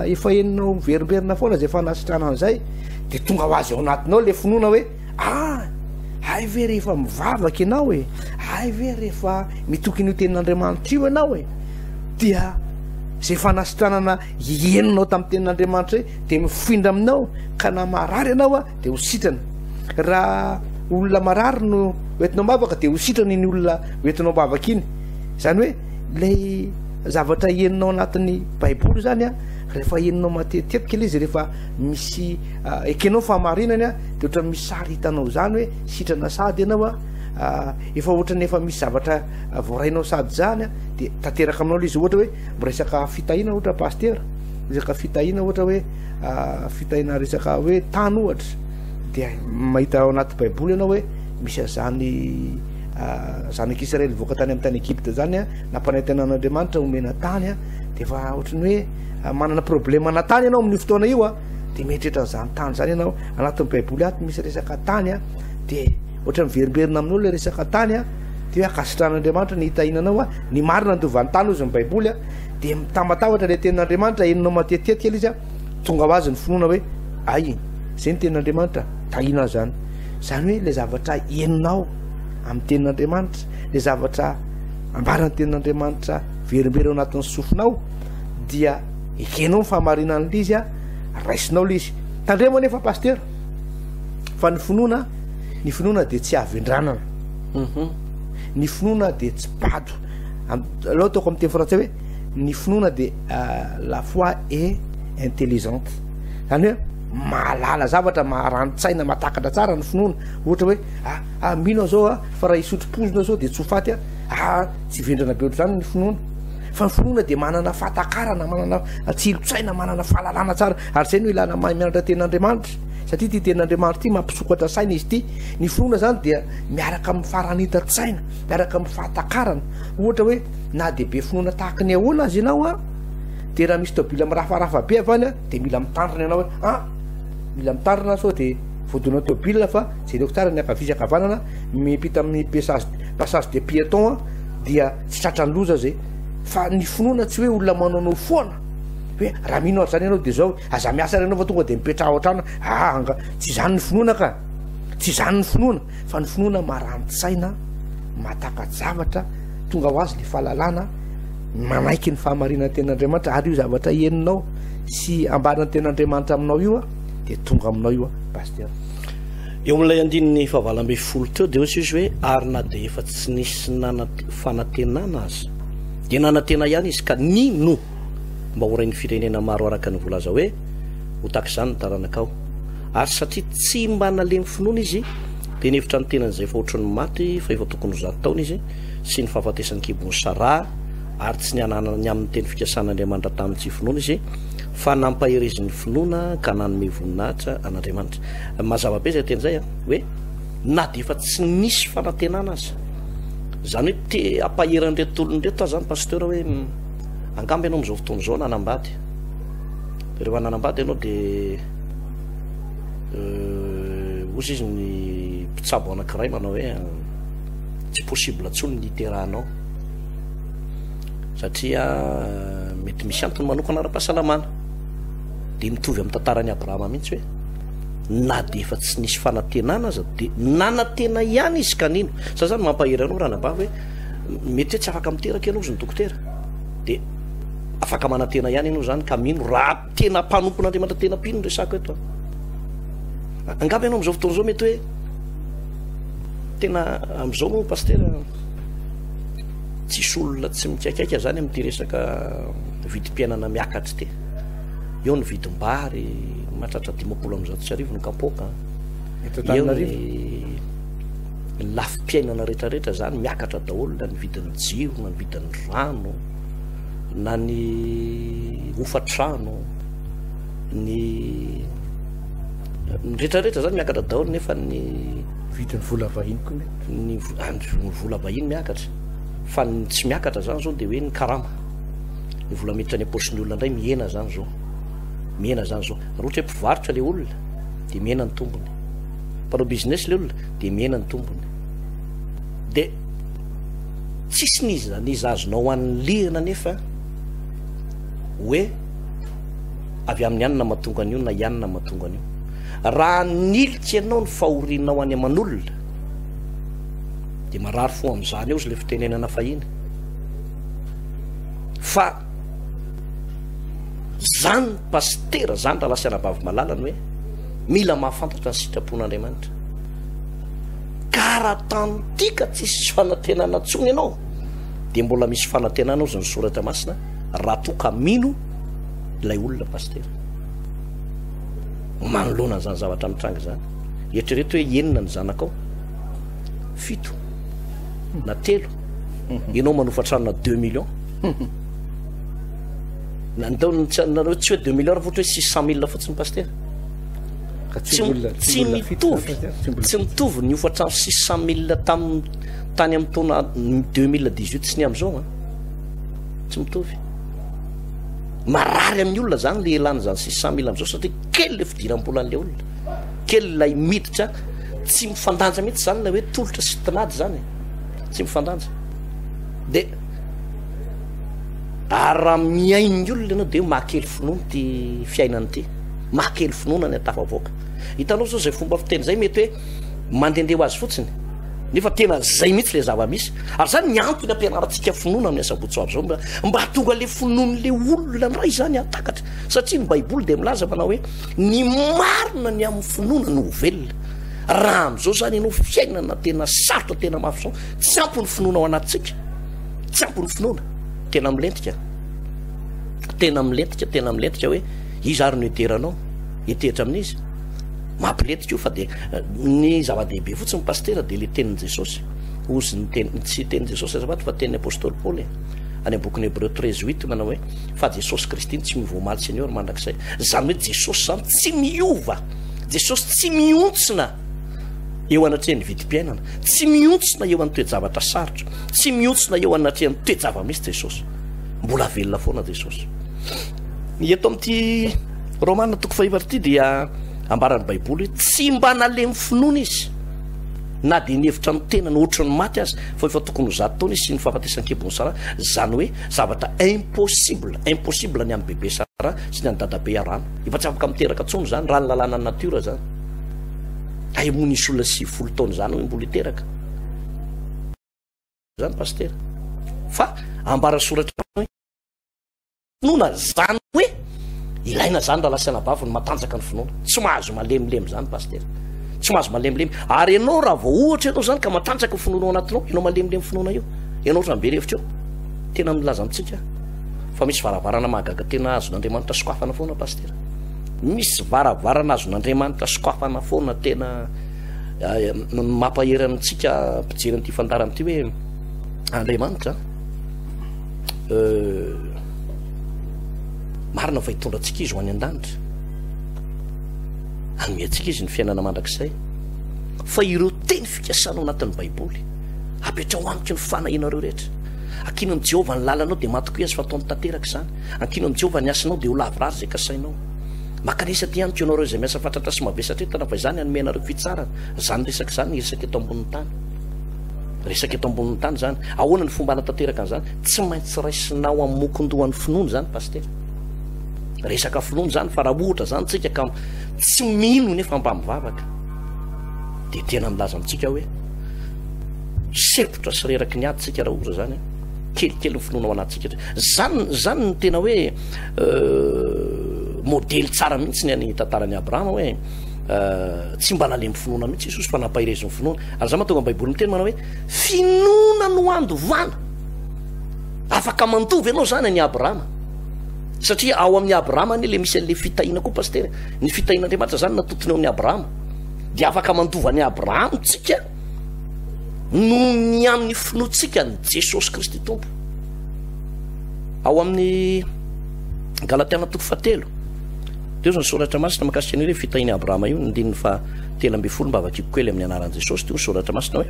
efa henonao miverimberina foana izay fanasitranana izay dia tonga ho azy ao anatinao le finoana hoe ah hay ve rehefa mivavaka ianao e hay ve rehefa mitoky an'io tenin'Andriamanitra io ianao e dia izay fanasitranana henonao tamin'ny tenin'Andriamanitra izay dia mifindra aminao ka na marary ianao a dia ho sitrana raha olona marary no hoentinao am-bavaka dia ho sitrana iny olona hoentinao am-bavaka iny izany hoe ilay zavatra henonao anatin'ny baiboly zany a rehefa henonao matetitetika ilay izy rehefa misy ekenao fahamarinany a dia ohatran'ny misy sary hitanao zany hoe sitrana sady ianao a efa ohatran'ny efa misy zavatra voarainao sady zany a dia tanteraka aminao ilay izy ohatra hoe miresaka fitahiana ohatra pastera resaka fitahiana ohatra hoe fitahiana resaka hoe tany ohatra dia mahita ao anaty baiboly ianao hoe misy an'izany zanak'Israely voaka tany amin'ny tany Egypte zany a nampanantenan'Andriamanitra omena tany a dia efa ohatran'ny hoe manana problème na tany ianao amin'io fotoana io a dia mieritreritra an'izany tany zany ianao anatin'ny baiboly ato misy resaka tany a dia ohatran'ny miverimberina aminao ilay resaka tany a dia hoe ankasitrahan'Andriamanitra ny hitahiana anao a ny marina handova ny tany hozy ny baiboly a dia mitambatambatra ilay tenin'Andriamanitra henonao matetitetika ilay izy a tonga ho azy ny finoana hoe ay zay ny tenin'Andriamanitra tahina zany zany hoe ilay zavatra henonao amin'ny tenin'Andriamanitra ilay zavatra ambaran'ny tenin'Andriamanitra verimbery ao anatin'ny sofinao dia ekenao ny fahamarinan'ilay izy a raisinao ilay izy tandremo anefa pasteur fa ny finoana ny finoana dia tsy havendranana mhm. ny finoana dia tsy bado Aleo ataoko amin'ny teny frantsay hoe ny finoana dia la foi est intelligente. Zany hoe mahalala zavatra, maharani-tsaina, mahatakatra tsara ny finoana. Ohatra hoe ah, ah mino aho zao ah, fa raha hisotro pozina zao dia tsy ho faty aho. Ah, tsy vendrana be ohatr'izany ny finoana. Fa ny finoana dia manana fahatakarana, manana tsiron-tsaina, manana fahalalana tsara. Ary izay no ilana mahay mianatra tenin'Andriamanitra. Satria ity tenin'Andriamanitra ity mampisokatra saina izy ity. Ny finoana zany dia miaraka amin'ny faharanitan-tsaina. miaraka amin'ny fahatakarana. Ohatra hoe na dia be finoana tahaka ny ahoana aza ianao an, dia raha misy tôbila mirafarafa be avy any an, dia mila mitandrina ianao hoe ah, mila mitandrina sao dia voadona tôbila fa jereko tsara ny ankavia sy ankavanana, miampita amin'ny passage, passage des piétons an, dia tsy tratran'ny loza zay. Fa ny finoana tsy hoe olona manaonao foana hoe raha mino azy zany ianao dia zao, aza miasa ary ianao fa tonga dia mipetraha ao an-trano, ah, anga, tsy izany ny finoana ka, tsy izany ny finoana. Fa ny finoana marani-tsaina, mahataka-javatra, tonga ho azy ny fahalalana, manaiky ny fahamarinan'ny tenin'Andriamanitra, ary io zavatra henonao sy ambaran'ny tenin'Andriamanitra aminao io dia tonga aminao io, Pasteur. Eo amin'ilay andininy fahavalo ambin'ny folo teo dia hoy izy hoe ary na dia efa tsy nisy fanantenana aza dia nanantena ihany izy ka nino mba ho rain'ny firenena maro araka ny voalaza hoe ho tahaka izany ny taranakao. Ary satria tsy mba nalemy finoana izy, dia nihevitra ny tenany izay efa ohatry ny maty fa efa tokony ho zato taona izy, sy ny fahafatesan'ny kibon'i Saraha, ary tsy niananana ny amin'ny teny fikasan'Andriamanitra tamin'ny tsy finoana izy, fa nampaherezin'ny finoana ka nanome voninahitra an'Andriamanitra. Mazava be izay teny izay, hoe na dia efa tsy nisy fanantenana aza. Izany hoe te hampahery an'ireto olona ireto aho izany Pasteur hoe angamba ianao amin'izao fotoana izao nanambady. Rehefa nanambady ianao dia Hozy izy ny mpitsabo anankiray manao hoe tsy possible intsony ny hiterahanao satria mety misy antony manokana ara-pahasalamana. Dia mitovy amin'ny tantaran'i Abrahama mihitsy hoe na dia efa tsy nisy fanantenana aza dia nanantena ihany izy ka nino. Za zany mampahery anao ranabavy hoe mety hoe tsy afaka miteraka ianao hozy ny dokotera. Dia. Afaka manantena ihany ianao izany ka mino raha tena mpanompon'Andriamanitra tena mpino no resako eto a. Angamba ianao amin'izao fotoana izao mety hoe tena amin'izao moa pastera tsisy olona tsy mikaikaika izany amin'ity resaka vidim-piainana miakatra ity. Eo ny vidim-bary mahatratra 1150 ny kapoaka. Eto Eo Antananarivo. ny lafim-piainana rehetrarehetra izany miakatra daholo na ny vidin'ny jiro na ny vidin'ny rano. na ny hofatrano, ny ny rehetra rehetra zany miakatra daholo nefa ny vidin'ny vola vahiny koa mety ny ny vola vahiny miakatra fa ny tsy miakatra zany zao de hoe ny karama ny vola miditra any am-paosin'ny olona indray mihena zany zao mihena zany zao raha ohatra hoe mpivarotra le olona de mihena ny tombony mpanao business le olona de mihena ny tombony de Tsisy n'iza n'iza azonao anilihana anefa hoe avy amin'i anona mahatonga an'io na i anona mahatonga an'io. Raha anilika ianao ny fahorianao any aman'olona dia marary fo amin'izany eo izy ilay fitenenana fahiny. Fa zany pasitera zany rahalahy sy anabavy malala ny hoe mila mahafantatra ny sitrapon'Andriamanitra. Ka raha tantika tsisy fanantenana tsony ianao dia mbola misy fanantenana ozy ny soratra masina raha toa ka mino ilay olona pasitera. Manoloana an'izany zavatra mitranga izany. Eritrereto hoe enina ny zanakao, fito na telo, ianao manofa tranona deux millions. Nandao ny tsy nareo tsy hoe deux millions raha ohatra hoe six cent mille fotsiny pasitera. Tsy tsy mitovy tsy mitovy ny hofantrano 600 000 tam tany amin'ny taona 2018 sy ny amin'izao an tsy mitovy marary amin'ny olona zany le elana zany 600 000 amin'izao satria kely le fidiram-bolan'le olona kely ilay miditra tsy mifandanja mihitsy zany ilay hoe tolotra sy tinady zany tsy mifandanja de ary raha mihaino ny olona ianao de hoe mahakely finoana ity fiainana ity Mahakely finoana ny atafavoaka. Hitanao zao zay fomba fiteny zay mety hoe mandehandeha ho azy fotsiny nefa tena zay mihitsy le zava-misy. Ary zany ny antony ampianarantsika finoana amin'ny asabotsy ho avy zao mba mba hahatonga le finoan'le olona ndray zany hahatakatra. Satria ny baiboly dia milaza manao hoe ny marina ny amin'ny finoana no ho velona. Raha amin'izao zany ianao fiainana tena sarotra tena mafy zao, tsy ampy ny finoana ao anatintsika. Tsy ampy ny finoana. Tena milentika. Tena milentika, tena milentika hoe Iza ary no hidera anao? Hitehitra amin'iza? Mampilentika io fa dia ny zava-dehibe fotsiny pasitera dia le tenin'i Jesosy. Ozy ny teny, tsy tenin'i Jesosy azafady fa tenin'ny apostoly Paoly e. Any amin'ny bokin'ny Hebreo 13 8 manao hoe fa Jesosy Kristy no tsy miova omaly sy anio ary mandrakizay. Izany hoe Jesosy izany tsy miova. Jesosy tsy mihontsina eo anatrehan'ny vidim-piainana, tsy mihontsina eo an'ny toe-javatra sarotra, tsy mihontsina eo anatrehan'ny toe-java-misy Jesosy. Mbola velona foana Jesosy. Ny eto amin'ity Romana toko fahefatra ity dia ambaran'ny Baiboly hoe tsy mba nalemy finoana izy na dia nihevitra ny tenany ohatry ny maty aza fa efa tokony ho zato taona izy sy ny fahafatesan-kibon'i Sara, izany hoe zavatra impossible, impossible ny an'i bebe Sara sy ny an'i dadabe Arana. Efa tsy afaka miteraka intsony izany raha ny lalànan'ny natiora izany. Hay moa nisy olona 90 taona izany hoe mbola hiteraka. Izany pasitera. Fa ambara soratra hoe Finoana zany hoe ilaina zany rahalahy sy anabavy ny matanjaka ny finoana. Tsy mahazo malemilemy zany pasitera. Tsy mahazo malemilemy. Ary ianao raha vao ohatra ianao zany ka matanjaka ny finoana ao anatinao, ianao malemilemy finoana io. Ianao ohatran'ny be hevitra io. Tena milaza amintsika fa misy varavarana mahagaga tena azon'Andriamanitra sokafana foana pasitera. Misy varavarana azon'Andriamanitra sokafana foana tena eh, mampahery antsika mpijery an'ity fandaharana ity hoe Andriamanitra Euh, marina fa hitondra antsika izy ho any an-danitra. Hanome antsika izy ny fiainana mandrakizay. Fa ireo teny fikasana ao anatin'ny Baiboly, apetraho amiko ny fanahinareo rehetra. Ankino amin'i Jehovah ny lalanao dia matokia azy fa ataony tanteraka izany. Ankino amin'i Jehovah ny asanao dia ho lavorary izay kasainao. Makanesa aty amiko ianareo izay miasa fatratra sy mavesatra entana fa izany hanome anareo fitsarana. Izany resaka izany ny resaka eto ambonin'ny tany. Resaka eto ambonin'ny tany izany. Ahoana ny fomba hanatanteraka an'izany? Tsy maintsy raisinao amin'ny mokon-dohan'ny finoana izany, Pasitera. Resaka finoana izany, fa raha ohatra izany tsika ka tsy mino nefa mba mivavaka, dia tena milaza amintsika hoe sempotra sy reraky ny ady tsika raha ohatra izany. Kelikely ny finoana ao anatintsika. Zany zany ny tena hoe modely tsara mihitsy ny an'ny tantaran'i Abrahama hoe tsy mba nalemy finoana mihitsy Jesosy fa nampaherezin'ny finoana. Ary zany mahatonga ny Baiboly miteny manao hoe finoana no andovana. Afaka mandova ianao zany an'i Abrahama. Satria ao amin'i Abrahama anie le misy an'le fitahiana koa pasitera. Ny fitahian'Andriamanitra zany natotony ao amin'i Abrahama. Dia afaka mandova an'i Abrahama tsika noho ny amin'ny finoantsika an'i Jesosy Kristy Tompo. Ao amin'ny Galatiana toko fahatelo, teo izao ny soratra masina makasika an'io hoe fitahian'i Abrahama io, ny andininy faha 13 mba vakiko kely amin'ny anaran'i Jesosy, teo ny soratra masina hoe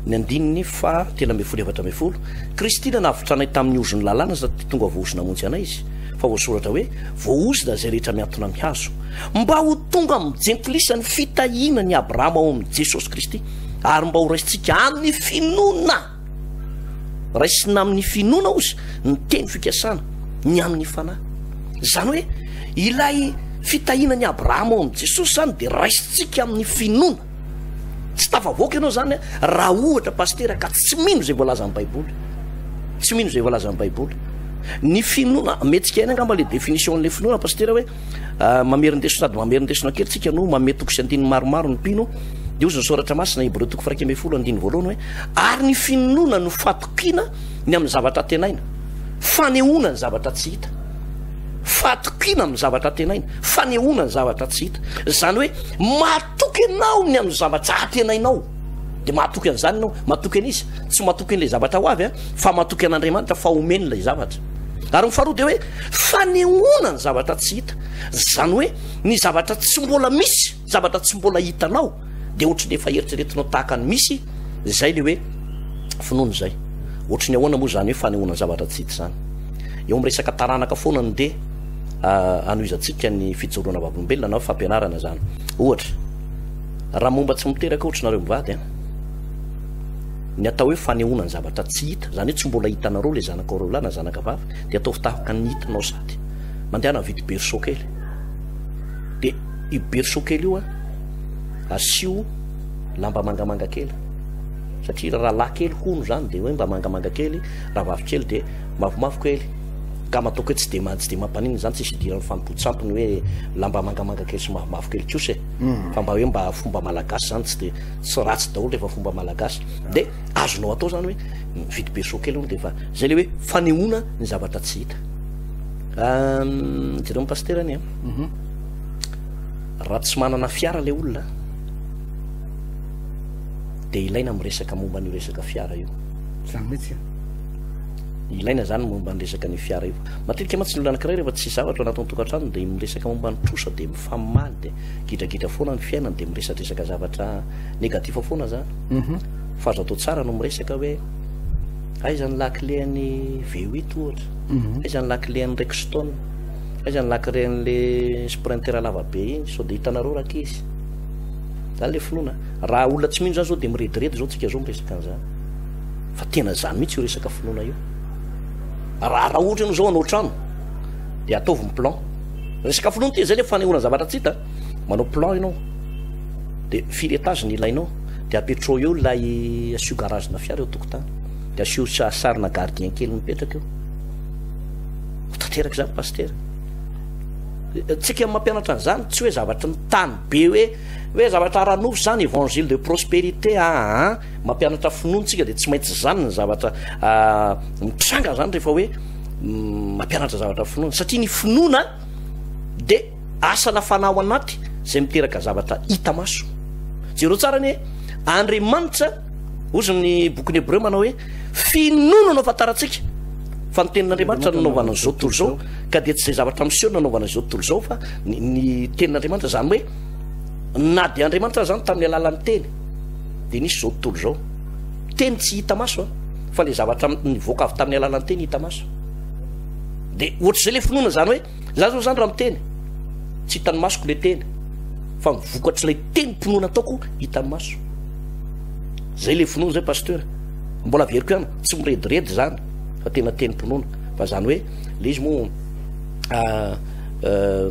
ny andininy faha 13 14, Kristy nanavotra anay tamin'ny ozon'ny lalàna sady tonga voaozona hamonjy anay izy, fa voasoratra hoe voaozona izay rehetra mihantona amin'ny hazo. Mba ho tonga amin'ny jentilisa ny fitahiana ny Abrahama ao amin'i Jesosy Kristy, ary mba ho raisintsika amin'ny finoana. Raisina amin'ny finoana ozy ny teny fikasana ny amin'ny fanahy. Izany hoe ilay fitahiana ny Abrahama ao amin'i Jesosy izany dia raisintsika amin'ny finoana. Tsy tafavoaka ianao izany raha ohatra pasitera ka tsy mino izay voalazan'ny Baiboly. Tsy mino izay voalazan'ny Baiboly. Ny finoana, metsika ihany angamba le définition an'le finoana pasitera hoe Mamerin-desona sady mamerin-desona kely tsika no manome toko sy andininy maromaro ny mpino. Dia hozy ny soratra masina, Hebreo toko faha 11 andininy voalohany hoe, Ary ny finoana no fatokiana ny amin'ny zavatra antenaina, fanehoana ny zavatra tsy hita. Fatokiana amin'ny zavatra antenaina, fanehoana ny zavatra tsy hita. Izany hoe matoky ianao ny amin'ny zavatra antenainao. Dia mahatoky an'izany ianao, matoky an'iza? Tsy matoky an'ilay zavatra ho avy, fa matoky an'Andriamanitra fa omeny ilay zavatra. Ary ny faharoa dia hoe fanehoana ny zavatra tsy hita. Izany hoe ny zavatra tsy mbola misy, zavatra tsy mbola hitanao, dia ohatry ny efa eritreretinao tahaka ny misy, izay ilay hoe finoana izay. Ohatry ny ahoana moa izany hoe fanehoana ny zavatra tsy hita izany? Eo amin'ny resaka taranaka foana no ndeha hanohizantsika ny fijoroana vavolombelona na fampianarana izany. Ohatra, raha momba tsy miteraka ohatra nareo mivady an, Ny atao hoe fanehoana ny zavatra tsy hita, izany hoe tsy mbola hitanareo ilay zanakao lahy na zanaka vavy, dia ataovy tahaka ny hitanao sady. Mandehana mividy berceau kely. Dia io berceau kely io an, asio lamba mangamanga kely. Satria raha lahy kely hono izany dia hoe mba mangamanga kely, raha vavy kely dia mavomavo kely. Angamba ataoko hoe tsy dia tsy dia mampaninona izany, tsisy idiran'ny fanompoan-tsampy ny hoe lamba mangamanga kely sy mavomavo kely kosa e. Fa mba hoe mba fomba malagasy izany tsy dia Tsy ratsy daholo rehefa fomba malagasy. De azonao atao zany hoe mividy berceau kely hono de efa zay le hoe fanehoana ny zavatra tsy hita. Jereo ny pasitera anie. Mhm. Raha tsy manana fiara le olona de ilaina miresaka momba an'io resaka fiara io. Zany mihitsy. Ilaina zany momba ny resaka ny fiara io. Matetika mantsy ny olona anankiray rehefa tsy zavatra ao anatin'ny tokantrano de miresaka momba ny trosa de mifamaly de Gidragidra foana ny fiainana dia miresadresaka zavatra négatif foana zany. Mhm. Fa azo atao tsara no miresaka hoe aiza ny lakile an'ny V8 ohatra, mhm. aiza ny lakile an'ny Rexton, aiza ny lakile an'le Sprinter lava be iny, sao dia hitanareo rankizy. Zany le finoana. Raha olona tsy mino zany zao dia mirediredy zao tsika zao miresaka an'izany. Fa tena zany mihitsy io resaka finoana io. Raha raha ohatra ianao zao hanao trano dia ataovy ny plan. Resaka finoana ity, zay le fanehoana zavatra tsy hita. Manao plan ianao, de firy étage ny ilainao, de apetrao eo ilay asio garage-na fiara eo an-tokotany, de asio sarina gardien kely mipetraka eo. Ho tanteraka izany pasitera. Tsika mampianatra an'izany tsy hoe zavatry ny tany be hoe hoe zavatra ara-nofo izany évangile de prospérité aa mampianatra finoana tsika de tsy maintsy izany ny zavatra mitranga zany rehefa hoe mampianatra zavatra finoana satria ny finoana de asana fanahy ao anaty izay miteraka zavatra hita maso. Jereo tsara anie Andriamanitra ozy ny bokin'ny Hebreo manao hoe finoana no afantarantsika fa ny tenin'Andriamanitra no nanaovana an'izao tontolo izao ka dia tsy izay zavatra miseho no nanaovana izao tontolo izao fa ny, ny tenin'Andriamanitra izany hoe na dia Andriamanitra zany tamin'ny alalan'ny teny dia nisy izao tontolo izao. Teny tsy hita maso a, fa le zavatra nivoaka avy tamin'ny alalan'ny teny hita maso. De ohatr'izay le finoana zany hoe za zao zany raha miteny tsy hitan'ny masoko le teny fa ny vokatr'ilay tenim-pinoana ataoko hitan'ny maso. Zay le finoana zay pasteur. Mbola averiko ihany, tsy mirediredy zany fa tena tenim-pinoana. Fa zany hoe le izy moa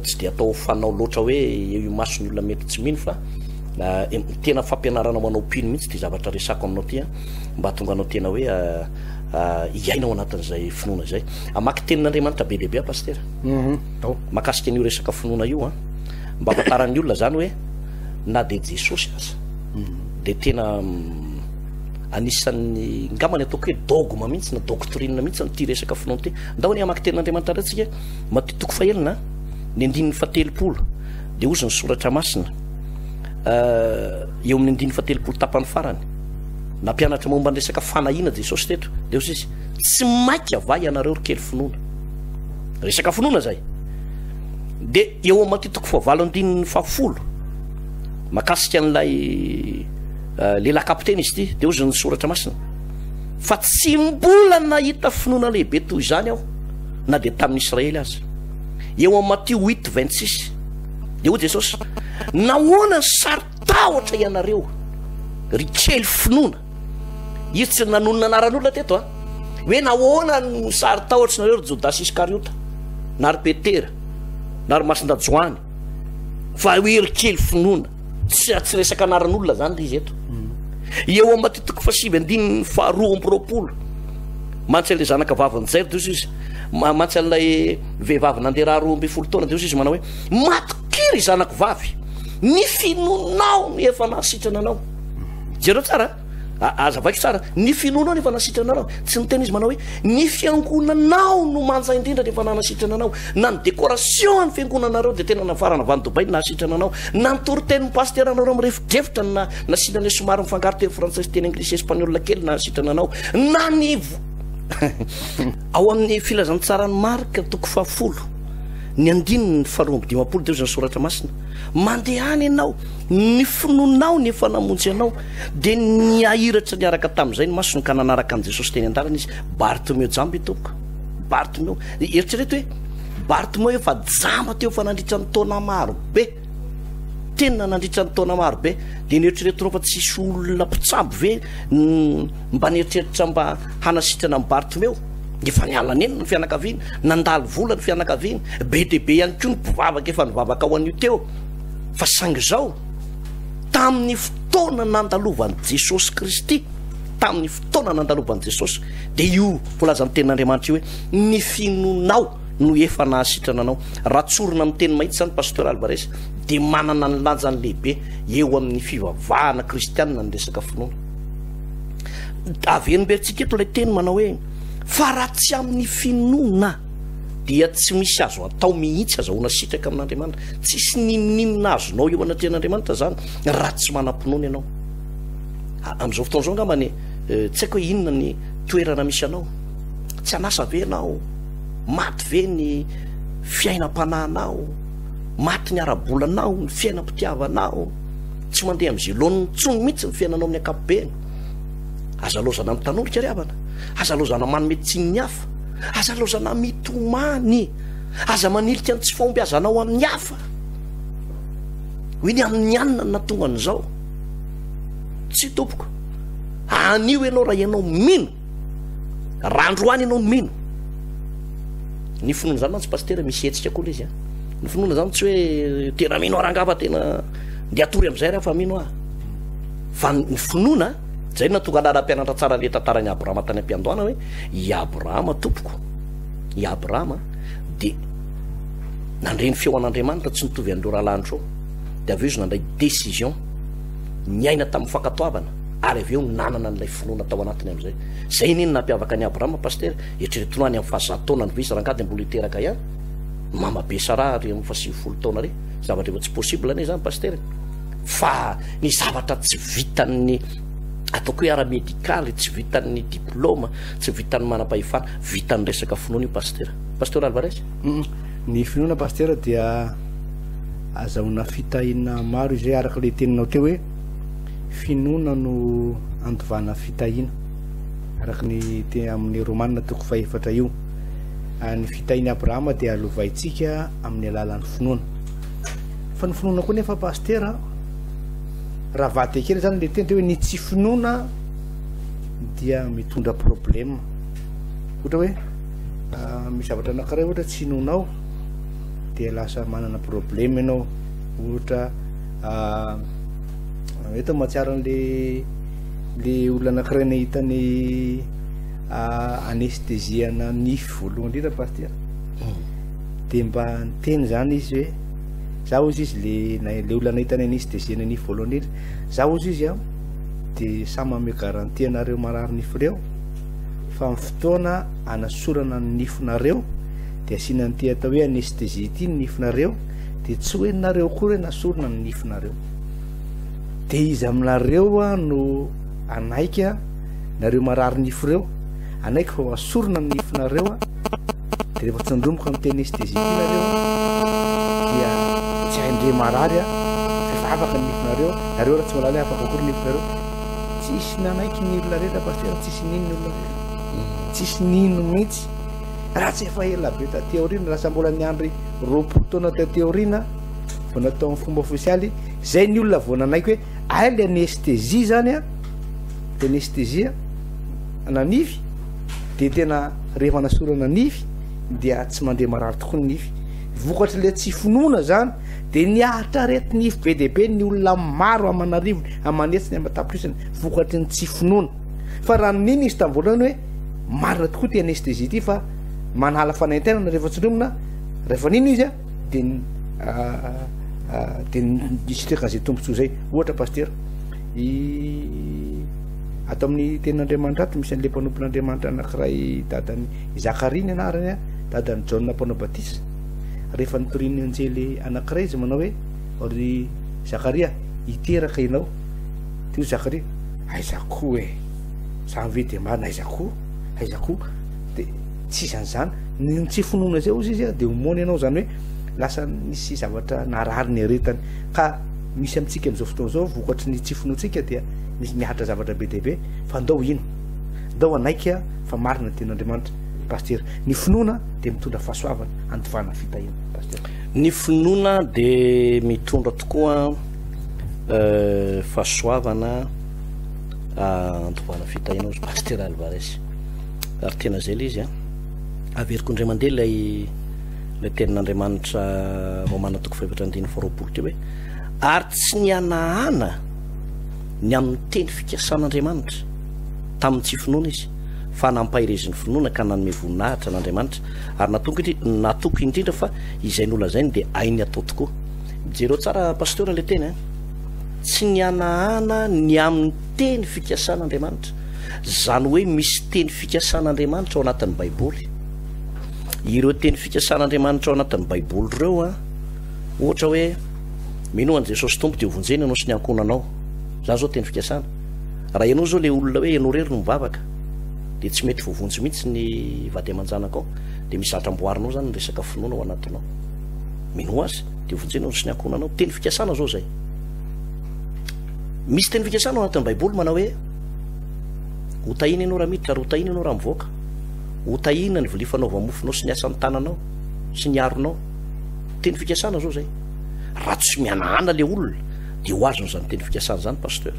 tsy de atao fanao loatra hoe eo imason'ny olona mety tsy mino fa. Tena fampianarana ho anao mpino mihitsy ity zavatra resako aminao ity an, mba hahatonga anao tena hoe hiaina ao anatin'izay finoana izay. Hamaky tenin'Andriamanitra be dia be aho Pasitera. Mahakasika an'io resaka finoana io an, mba hahafantaran'ny olona izany hoe na dia Jesosy aza dia tena anisan'ny ngambany ataoko hoe dogme mihitsy na doctrine mihitsy ity resaka finoana ity. Ndao anie hamaky tenin'Andriamanitra indray tsika, Matio toko fahenina ny andininy fahatelopolo dia hozy ny soratra masina eo amin'ny andininy fahatelopolo tapany farany. Nampianatra momba ny resaka fanahiana Jesosy teto, dia hozy izy, tsy maika va ianareo ry kely finoana? Resaka finoana izay. Dia eo amin'ny Matio toko fahavalo andininy fahafolo, makasika an'ilay lehilahy kapiteny izy ity, dia hozy ny soratra masina, fa tsy mbola nahita finoana lehibe toy izany aho na dia tamin'ny Israely aza. Eo amin'ny Matio huit 26, dia hoy Jesosy, nahoana ny saro-tahotra ianareo ry kely finoana? Izy tsy nanonona anaran'olona teto a. Hoe nahoana no saro-tahotra nareo ry Jodasy Iskariota, na ry Petera, na ry Masinda Joany, fa hoe ry kely finoana. Tsy tsy resaka anaran'olona zany ry izy eto. Eo amin'ny Matio toko fahasivy andininy faharoa amby roapolo, mantsy an'ilay zanaka vavin'i Jairo dia hoy izy, mantsy an'ilay vehivavy nandeha raha 12 taona dia hoy izy manao hoe, matokia ry zanako vavy, ny finoanao no efa nahasitrana anao. Jereo tsara, azavaiko tsara, ny finoanao no efa nahasitrana anao. Tsy niteny izy manao hoe, ny fiangonanao no manja indrindra rehefa nanasitrana anao, na ny décoration ny fiangonanareo dia tena nafarana avy any Dubaï no nahasitrana anao, na ny toritenin'ny pasiteranareo mirefodrefotra na nasiana ilay somary mifangaro teny frantsay sy teny anglisy espagnol kely nahasitrana anao, na ny ao amin'ny filazantsaran'i Marka toko fahafolo ny andininy faharoa amby dimampolo dia hoy izany soratra masina, mandehana ianao, ny finoanao no efa namonjy anao. Dia niahiratra niaraka tamin'izay ny masony ka nanaraka an'i Jesosy teny an-dalana izy. Bartimeo jamba io tompoko. Bartimeo. Eritrereto hoe Bartimeo efa jamba teo fa nandritra ny taona maro be. Tena nandritra ny taona maro be. Dia nieritreretinao fa tsisy olona mpitsabo ve mba nieritreritra mba hanasitrana an'i Bartimeo? Efa niala nenina ny fianakaviana, nandalo vola ny fianakaviana, be dia be ihany koa ny mpivavaka efa nivavaka ho an'io teo. Fa saingy izao, tamin'ny fotoana nandalovan'i Jesosy Kristy, tamin'ny fotoana nandalovan'i Jesosy, dia io voalazan'ny tenin'Andriamanitra io hoe ny finoanao no efa nahasitrana anao. Raha tsorina amin'ny teny mahitsy izany Pasteur Alvarez dia manana ny lanjany lehibe eo amin'ny fivavahana kristianina ny resaka finoana. Averimberitsika eto ilay teny manao hoe fa raha tsy amin'ny finoana dia tsy misy azo atao mihitsy azahoana sitraka amin'Andriamanitra. Tsisy n'inon'inona azonao eo anatrehan'Andriamanitra zany raha tsy manam-pinoana ianao. Amin'izao fotoana izao angambany eh, tsy haiko hoe inona ny toerana misy anao. Tsy an'asa ve ianao? Maty ve ny fiainam-panahinao? Maty ny ara-bolanao, ny fiainam-pitiavanao? Tsy mandeha amin'izay laoniny intsony mihitsy ny fiainanao amin'ny ankapobeny. Aza laozana mitanorika ry havana. Aza laozana manome tsiny ny hafa. Aza laozana mitomany. Aza manilika ny tsy fahombiazanao amin'ny hafa. Hoe ny amin'ny anona no nahatonga an'izao. Tsia tompoko. Anio ianao raha ianao mino. Raha androany ianao mino. Ny finoana izany mantsy pasitera misy hetsika koa ilay izy. Ny finoana izany tsy hoe tena mino aho rangaha fa tena ndeha hatory amin'izay raha fa mino aho. Fa ny finoana, izay no nahatonga anah nampianatra tsara an'ilay tantaran'i Abrahama tany am-piandohana hoe i Abrahama tompoko, i Abrahama dia nandre ny feo an'Andriamanitra tsy nitovy an'ireo rahalahiny ireo. Dia avy eo izy nandray décision, niaina tamin'ny fankatoavana ary avy eo nanana an'ilay finoana tao anatiny amin'izay. Izay anie no nampiavaka an'i Abrahama pasitera, eritreretinao any amin'ny fahazato taonany ve izy rangahy dia mbola hiteraka ihany? Mama be Saraha ary amin'ny faha-90 taona re, zavatra efa tsy possible anie izany pasitera e. Fa ny zavatra tsy vitan'ny ataoko hoe ara-medikaly, tsy vitan'ny diplôma, tsy vitan'ny manam-pahefana, vitan'ny resaka finoana io Pasitera. Pasteur Alvarez? Ny finoana Pasitera dia azahoana fitahiana maro izay araka ilay teninao teo hoe finoana no andovana fitahiana araka ny te amin'ny Romana toko fahefatra io. Ny fitahian'i Abrahama dia lovaintsika amin'ny alalan'ny finoana. Fa ny finoana koa nefa Pasitera, raha avadika kely zany le teny de hoe ny tsy finoana dia mitondra problème. Ohatra hoe ah, misy zavatra anankiray ohatra tsy inoanao dia lasa manana problème ianao. Ohatra ah, Eto mahatsiaro an'le le olona anankiray nahita ny anesthésie-na nify voalohany indrindra pasteur. De mba niteny zany izy hoe za hozy izy le le olona nahita ny anesthésie-na nify voalohany indrindra. Za hozy izy an de samy manome garantie anareo marary nify reo fa ny fotoana anasorana ny nifinareo de asiana an'ity atao hoe anesthésie ity ny nifinareo de tsy hoe nareo akory hoe nasorina ny nifinareo. De iza aminareo a no anaiky a nareo marary nify reo anaiky fa ho asorina ny nifinareo a de rehefa tsindromiko amin'ity anesthésie ity nareo a dia tsy haindre marary a fa efa afaka ny nifinareo nareo raha tsy mahalala hoe afaka akory ny nifinareo. Tsisy nanaiky ny olona rehetra pasitera, tsisy nino ny olona rehetra, tsisy nino mihitsy. Raha tsy efa ela be taty aoriana, lasa mbola niandry 20 taona taty aoriana vao natao amin'ny fomba ofisialy, zay ny olona vao nanaiky hoe ay le anesthésie zany a, le anesthésie na nify de tena rehefa nasorana nify dia tsy mandeha marary tokoa ny nify. Vokatry le tsy finoana zany de niaritra areti-nify be dia be ny olona maro aman'arivony, aman'hetsiny, aman-tapitrisany vokatry ny tsy finoana. Fa raha nino izy tamin'ny voalohany hoe marina tokoa ity anesthésie ity fa manala fanaintainana rehefa tsindromina, rehefa nino izy dia dia nisitraka an'izay tombontsoa izay. Ohatra pasitera, i ato amin'ny tenin'Andriamanitra ato misy an'ilay mpanompon'Andriamanitra anankiray dadan'i Zakaria ny anarany, dadan'i Jaona mpanao batisa. Rehefa nitorian'ny anjely anankiray izy manao hoe ry Zakaria, hiteraka ianao. Dia hoy Zakaria, aiza koa e, zany ve dia marina, aiza koa, aiza koa. Dia tsy izy an'izany, ny tsy finoana izay hozy izy dia ho moana ianao, izany hoe lasa nisy zavatra narary ny aretany. Ka misy amintsika amin'izao fotoana izao, vokatry ny tsy finoantsika dia misy mihatra zavatra be dia be, fa ndao hino, ndao hanaiky fa marina ny tenin'Andriamanitra. Pasitera, ny finoana dia mitondra fahasoavana, andovana fitahiana. Pasitera. Ny finoana dia mitondra tokoa fahasoavana andovana fitahiana hozy Pasitera Alvarez. Ary tena izay ilay izy an. Averiko indray mandeha ilay ilay tenin'Andriamanitra Romana toko fahefatra andininy faharoapolo teo hoe ary tsy nihanahana ny amin'ny teny fikasan'Andriamanitra tamin'ny tsy finoana izy fa nampaherezin'ny finoana ka nanome voninahitra an'Andriamanitra ary natoky natoky indrindra fa izay nolazainy dia hainy atao tokoa. Jereo tsara Pasteur ilay teny an. Tsy nihanahana ny amin'ny teny fikasan'Andriamanitra. Izany hoe misy teny fikasan'Andriamanitra ao anatin'ny Baiboly. Ireo teny fikasan'Andriamanitra ao anatin'ny Baiboly ireo an, ohatra hoe minoa an'i Jesosy Tompo dia hovonjena ianao sy ny ankohonanao. Izany izao teny fikasana. Raha ianao izao ilay olona hoe ianao irery no mivavaka dia tsy mety voavonjy mihitsy ny vady aman-janakao, dia misy zavatra amboarinao izany ny resaka finoana ao anatinao. Minoa azy dia hovonjena ianao sy ny ankohonanao. Teny fikasana izao izay. Misy teny fikasana ao anatin'ny Baiboly manao hoe ho tahiana ianao raha miditra ary ho tahiana ianao raha mivoaka. Ho tahiana ny vilia fanaova-mofonao sy ny asan'ny tananao sy ny aronao. Teny fikasana izao izay. Raha tsy mihanahana ilay olona dia ho azony izany teny fikasana izany pasteur.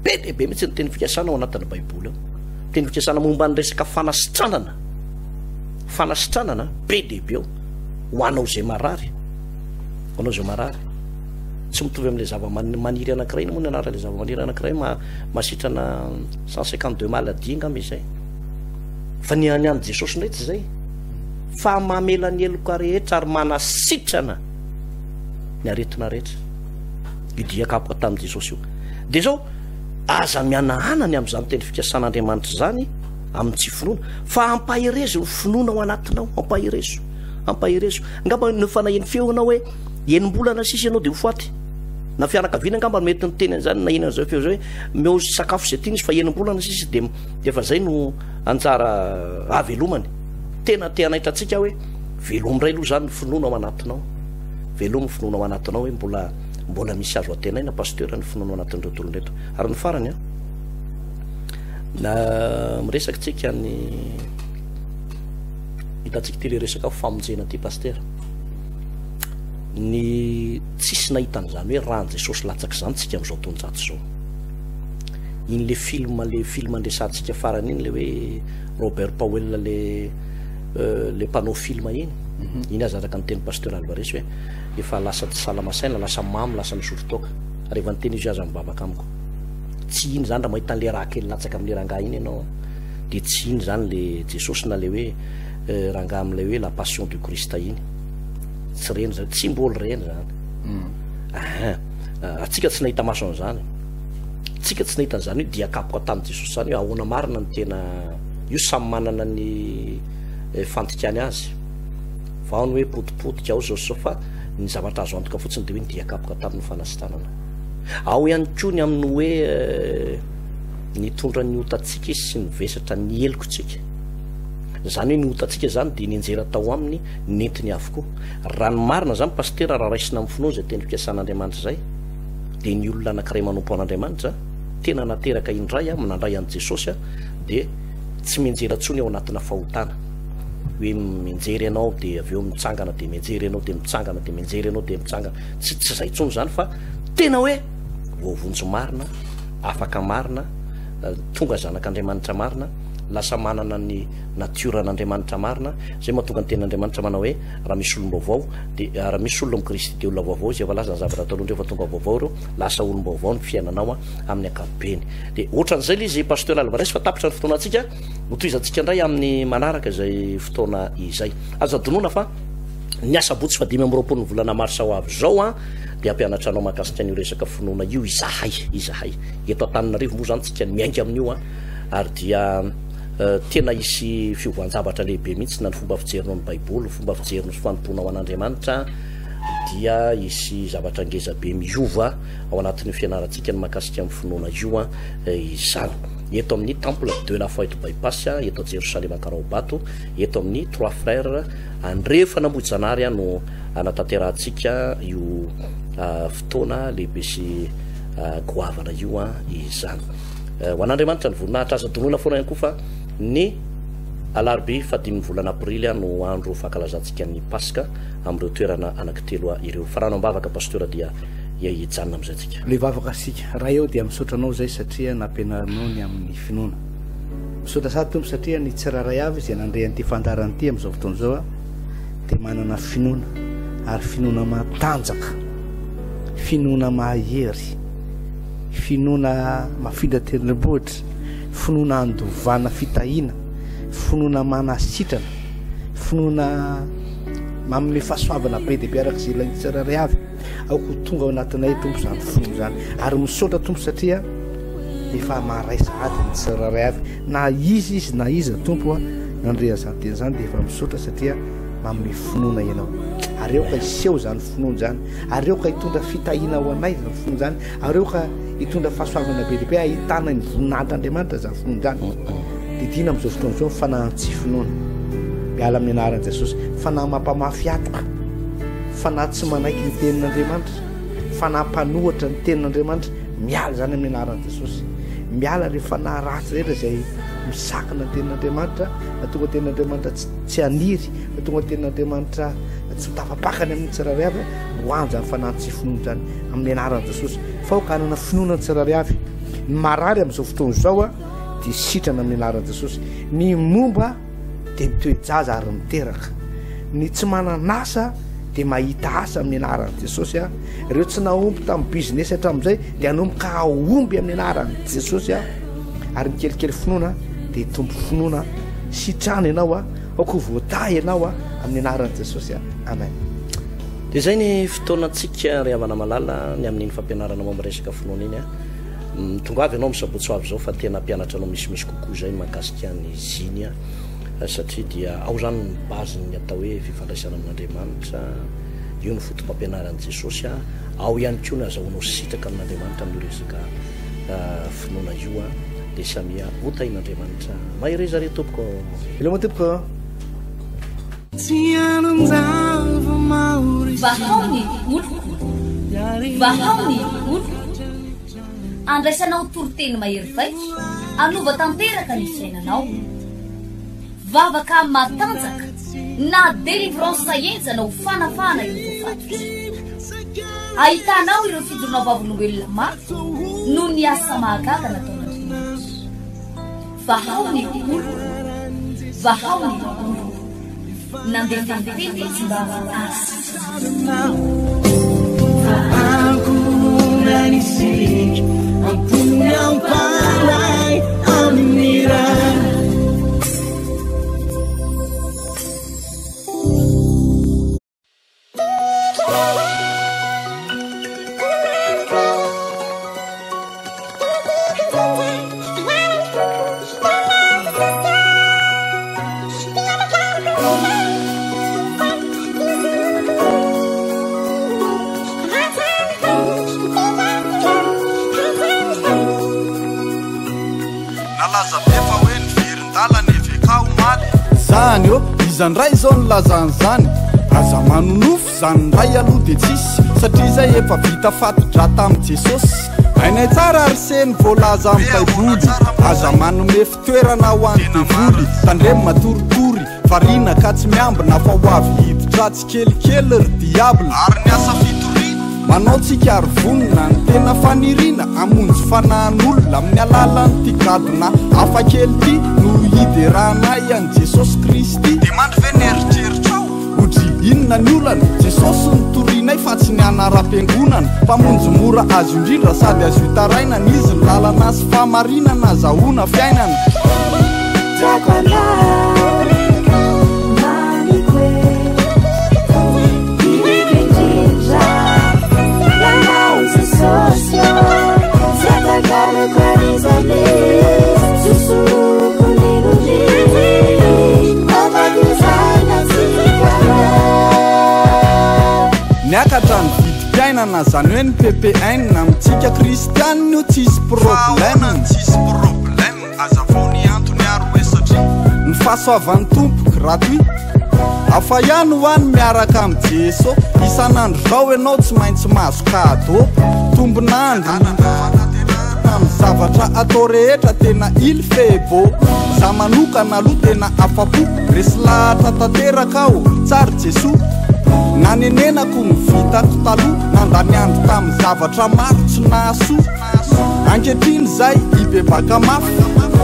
Be dia be mihitsy ny teny fikasana ao anatin'ny Baiboly ao. Teny fikasana momba ny resaka fanasitranana. Fanasitranana be dia be ao. Ho anao izay marary. Ho anao izay marary. Tsy mitovy amin'ilay zava-maniry anankiray iny moa ny anaran'ilay zava-maniry anankiray mahasitrana 152 maladies angamba izay. Fa ny any an'i Jesosy indray tsy izay. Fa mamela ny heloka rehetra ary manasitrana ny aretina rehetra. Io dia kapoka tamin'i Jesosy io. Dia izao, aza mihanahana ny amin'izany teny fikasan'Andriamanitra izany amin'ny tsy finoana, fa ampaherezo ny finoana ao anatinao, ampaherezo, ampaherezo. Angamba no efa naheno feo ianao hoe enim-bolana sisa ianao dia ho faty. Na fianakaviana angamba no mety niteny an'izany, naheno an'izao feo izao hoe omeo sakafo izay tiany izy fa enim-bolana sisa dia efa izay no anjara havelomany. Tena te hanaitra antsika aho hoe velomy indray aloha izany ny finoana ao anatinao. Velomy ny finoana ao anatinao hoe mbola mbola misy azo antenaina pasteur ny finoana ao anatin'ireo tolona ireto. Ary ny farany an, na miresaka tsika ny hitantsika ity le resaka famonjena ity pasteur. Ny tsisy nahita an'izany hoe ràn'i Jesosy latsaka izany tsika amin'izao taonjato izao. Iny le film le film andresantsika farany iny le hoe Robert Powell le euh, le mpanao film iny. Mhm. Iny aza araka ny teny pasteur Alvarez hoe efa lasa tsy salama saina, lasa mamo, lasa misotro toaka. Rehefa niteny izy hoe aza mivavaka amiko. Tsy iny izany raha mahita an'ilay rà kely latsaka amin'ilay rangahy iny ianao dia tsy iny izany le Jesosy na le hoe rangahy amin'ilay hoe la passion du Christ iny. Tsy reny izany, tsy mbola reny izany. Ahin. Antsika tsy nahita maso an'izany. Tsika tsy nahita an'izany hoe dia kapoka tamin'i Jesosy izany hoe ahoana marina ny tena io samy manana ny fandikany azy. Fa ao ny hoe potipotika, ao izao sy izao fa ny zavatra azo antoka fotsiny dia hoe ny dia kapoka tamin'ny fanasitranana. Ao ihany koa ny amin'ny hoe nitondra ny otantsika izy sy nivesatra ny helokontsika. Izany hoe ny otantsika izany dia nianjera tao aminy, nentiny avokoa. Raha ny marina izany Pasitera, raha raisina amin'ny finoana izay teny fikasan'Andriamanitra izay, dia ny olona anankiray manompo an'Andriamanitra, tena nateraka indray, nandray an'i Jesosy, dia tsy mianjera intsony ao anatina fahotana. Hoe mianjera ianao dia avy eo mitsangana dia mianjera ianao dia mitsangana dia mianjera ianao dia mitsangana. Tsy tsy izay intsony izany fa tena hoe voavonjy marina, afaka marina, tonga zanak'Andriamanitra marina, lasa manana ny natioran'Andriamanitra marina. Izay mahatonga ny tenin'Andriamanitra manao hoe raha misy olom-baovao dia raha misy olona amin'i Kristy dia olona vaovao izy, efa lasa ny zavatra taloha indreo fa tonga vaovao ireo, lasa olom-baovao ny fiainanao amin'ny ankapobeny. Dia ohatran'izay ilay izy Pasteur Alvarez fa tapitra ny fotoanantsika, hotohizantsika indray amin'ny manaraka izay fotoana izay. Aza adinoina fa ny asabotsy faha 25 ny volana marsa ho avy izao an, dia hampianatra anao mahakasika an'io resaka finoana io izahay, izahay. Eto Antananarivo moa izany tsika no miainga amin'io an, ary dia tena hisy fiovan-javatra lehibe mihitsy na ny fomba fijerinao ny Baiboly, ny fomba fijerinao sy fanompoanao an'Andriamanitra dia hisy zavatra ngeza be miova ao anatin'io fianarantsika ny mahakasika amin'ny finoana io izany. Eto amin'ny Temple de la Foi eto Bypass, eto Jerosalema Ankaraobato, eto amin'ny Trois Frères Andrefan'Ambohijanahary no anatanterahantsika io fotoana lehibe sy goavana io izany. Ho an'Andriamanitra ny voninahitra. Aza adinoina foana ihany koa fa ny alarobia fahadimin'ny volana aprily no andro fankalazantsika ny Paska amin'ireo toerana anankitelo ireo. Farano am-bavaka Pasteur dia hijanona amin'izay tsika. Le vavaka isika. Ray ô dia misaotra Anao izay satria nampianarinao ny amin'ny finoana. Misaotra sady Tompo satria ny tsirairay avy izay nandre an'ity fandaharana ity amin'izao fotoana izao dia manana finoana ary finoana matanjaka, finoana mahery. Finoana mafindra tendrombohitra, finoana andovana fitahiana, finoana manasitrana, finoana manome fahasoavana be dia be araka izay ilain'ny tsirairay avy. Aoka ho tonga ao anatinay Tompo izany finoana izany. Ary misaotra Tompo satria efa maharay sahady ny tsirairay avy. Na iza izy na iza Tompo a, nandre an'izany teny izany dia efa misaotra satria manome finoana Ianao. Ary aoka hiseho izany finoana izany. Ary aoka hitondra fitahiana ho anay izany finoana izany. Ary aoka hitondra fahasoavana be dia be hahitana ny voninahitr'Andriamanitra izany finoana izany. Didiana amin'izao fotoana izao ny fanahin'ny tsy finoana. Miala amin'ny anaran'i Jesosy. Fanahy mampamafy hatoka. Fanahy tsy manaiky ny tenin'Andriamanitra. Fanahy mpanohatra ny tenin'Andriamanitra. Miala izany amin'ny anaran'i Jesosy. Miala ireo fanahy ratsy rehetra izay misakana ny tenin'Andriamanitra, mahatonga ny tenin'Andriamanitra tsy haniry, mahatonga ny tenin'Andriamanitra tsy ho tafapakany amin'ny tsirairay avy. Roahany izany fanahy tsy finoana izany amin'ny anaran'i Jesosy. Fa aoka hanana finoana ny tsirairay avy. Ny marary amin'izao fotoana izao dia sitrana amin'ny anaran'i Jesosy. Ny momba dia mitoe-jaza ary miteraka. Ny tsy manana asa dia mahita asa amin'ny anaran'i Jesosy. Ireo tsy nahomby tamin'ny business hatramin'izay dia hanomboka hahomby amin'ny anaran'i Jesosy. Ary ny kelikely finoana dia hitombo finoana. Sitrana ianao, aoka ho voatahy ianao amin'ny anaran'i Jesosy. Amen. Dia izay ny fotoanantsika ry havana malala ny amin'iny fampianarana momba resaka finoana iny a. Tongava ianao amin'ny sabotsy ho avy izao fa tena hampianatra anao misimisy kokoa izay ny mahakasika ny ziny a, satria dia ao izany ny base-n'ny atao hoe fifandraisana amin'Andriamanitra, io no foto-pampianaran'i Jesosy a, ao ihany koa ny azahoanao sitraka amin'Andriamanitra amin'io resaka finoana io a, dia samia hotahin'Andriamanitra. Mahereza re tompoko. Veloma tompoko. Vahao ny oloko, vahao ny oloko. Andraisanao toriteny mahery vaika, hanova tanteraka ny fiainanao. Vavaka matanjaka na délivrance henjana ho fanafahana ireo voafatotra. Ahitanao ireo fijoroana vavolombelona mafy noho ny asa mahagaga nataon'Andriamanitra. Vahao ny oloko, vahao ny oloko. Nandefa ny teny izy mba hahasitrana. Nalaza be fa hoe niverin-dalana EVK omaly. Zany ô, iza ndray izao nilaza an'izany? Aza manonofy, zany ndray aloha dia tsisy, satria zay efa vita fati-drà tamin'i Jesosy. Hainay tsara ry se ny voalaza amin'ny Baiboly, aza manome fitoerana ho an'ny devoly. Tandremo matoritory, variana ka tsy miambina fa ho avy hiditra tsikelikely ry diable. Ary ny asa fitoriana? Manao tsika ary vonona, ny tena faniriana hamonjy fanahin'olona amin'ny alalan'ity gadona hafa kely ity no hideranay an'i Jesosy Kristy. Dia mandry ve ny eritreritrao? Odry, inona ny olana? Jesosy no torianay fa tsy ny anaram-piangonana. Mpamonjy mora azo indrindra sady azo itarainana Izy ny lalana sy fahamarinana azahoana fiainana. Tiako anao, mamiko e, tiako indrindra, ianao Jesosy ô, tsy atakaloko an'iza n'iza, tsy soloiko n'inon'inona, afaka izany antsika Niakatra ny vidim-piainana, zany hoe ny PPN, amintsika kristianina io tsisy Fa ahoana problème. ny tsisy problème? Azavao ny antony ary hoe satria. Ny fahasoavan'ny Tompo gratuit. Hafa ihany ho any miaraka amin'i Jeso. Isan'andro izao ianao tsy maintsy mahazo cadeau. Tombon'andro amin'ny zavatra atao rehetra tena il fait beau. Za manokana aloha tena afa-po, resy lahatra tanteraka aho, tsara Jesoa. Nanenenako ny vitako taloha, nandany andro tamin'ny zavatra maro tsy nahasoa. Ankehitriny izay hibebaka mafy,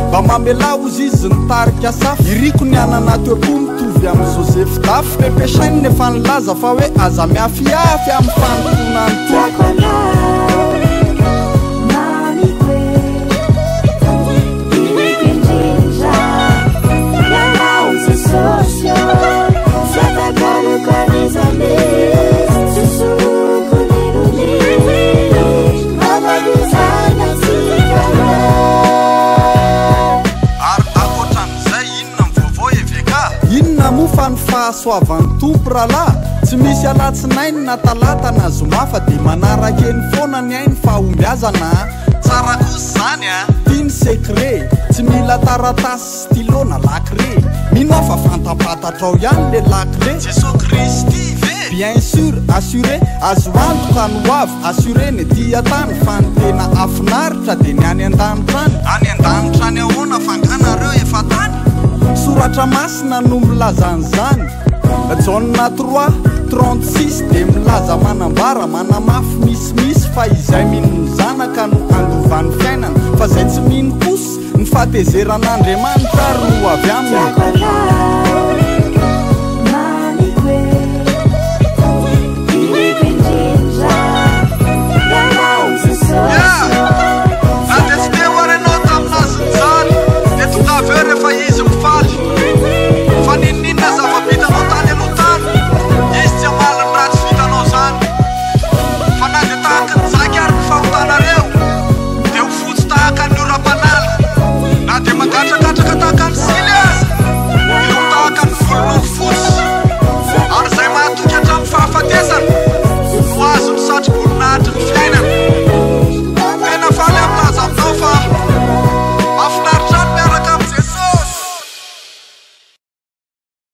mba mamelà hozy izy nitarika safo. Iriko ny hanana toe-po mitovy amin'i Joseph Dafy. Pepe Shine efa nilaza fa hoe aza miafiafy amin'ny fanompoana ny Tompo. Tiako anao, mamiko e, tiako indrindra, ianao Jesosy ô, tsy atakaloko an'iza n'iza, tsy soloiko n'inon'inona, afaka izany antsika roa. Ary ankoatran'izay inona ny vaovao EVK? Inona moa fa ny fahasoavan'ny Tompo rahalahy? Tsy misy alatsinainy na talata na zoma fa dia manaraka eny foana ny ainy fahombiazana a! Tsara kosa izany a! Ity ny secret, tsy mila taratasy, stylo na lakile. Mino aho fa fantampatatrao ihany le lakile. Jesoa Kristy ve? Bien sûr, assuré, azo antoka ny ho avy, assuré ny ety an-tany fa ny tena hafinaritra dia ny any an-danitra any. Any an-danitra any ahoana fa nga nareo efa tany? Soratra masina no milaza an'izany. Jaona 3, 36 dia milaza manambara, manamafy misimisy fa izay mino ny Zanaka no handova ny fiainana, fa izay tsy mino kosa ny fahatezeran'Andriamanitra ary no ho avy aminy. Tiako anao.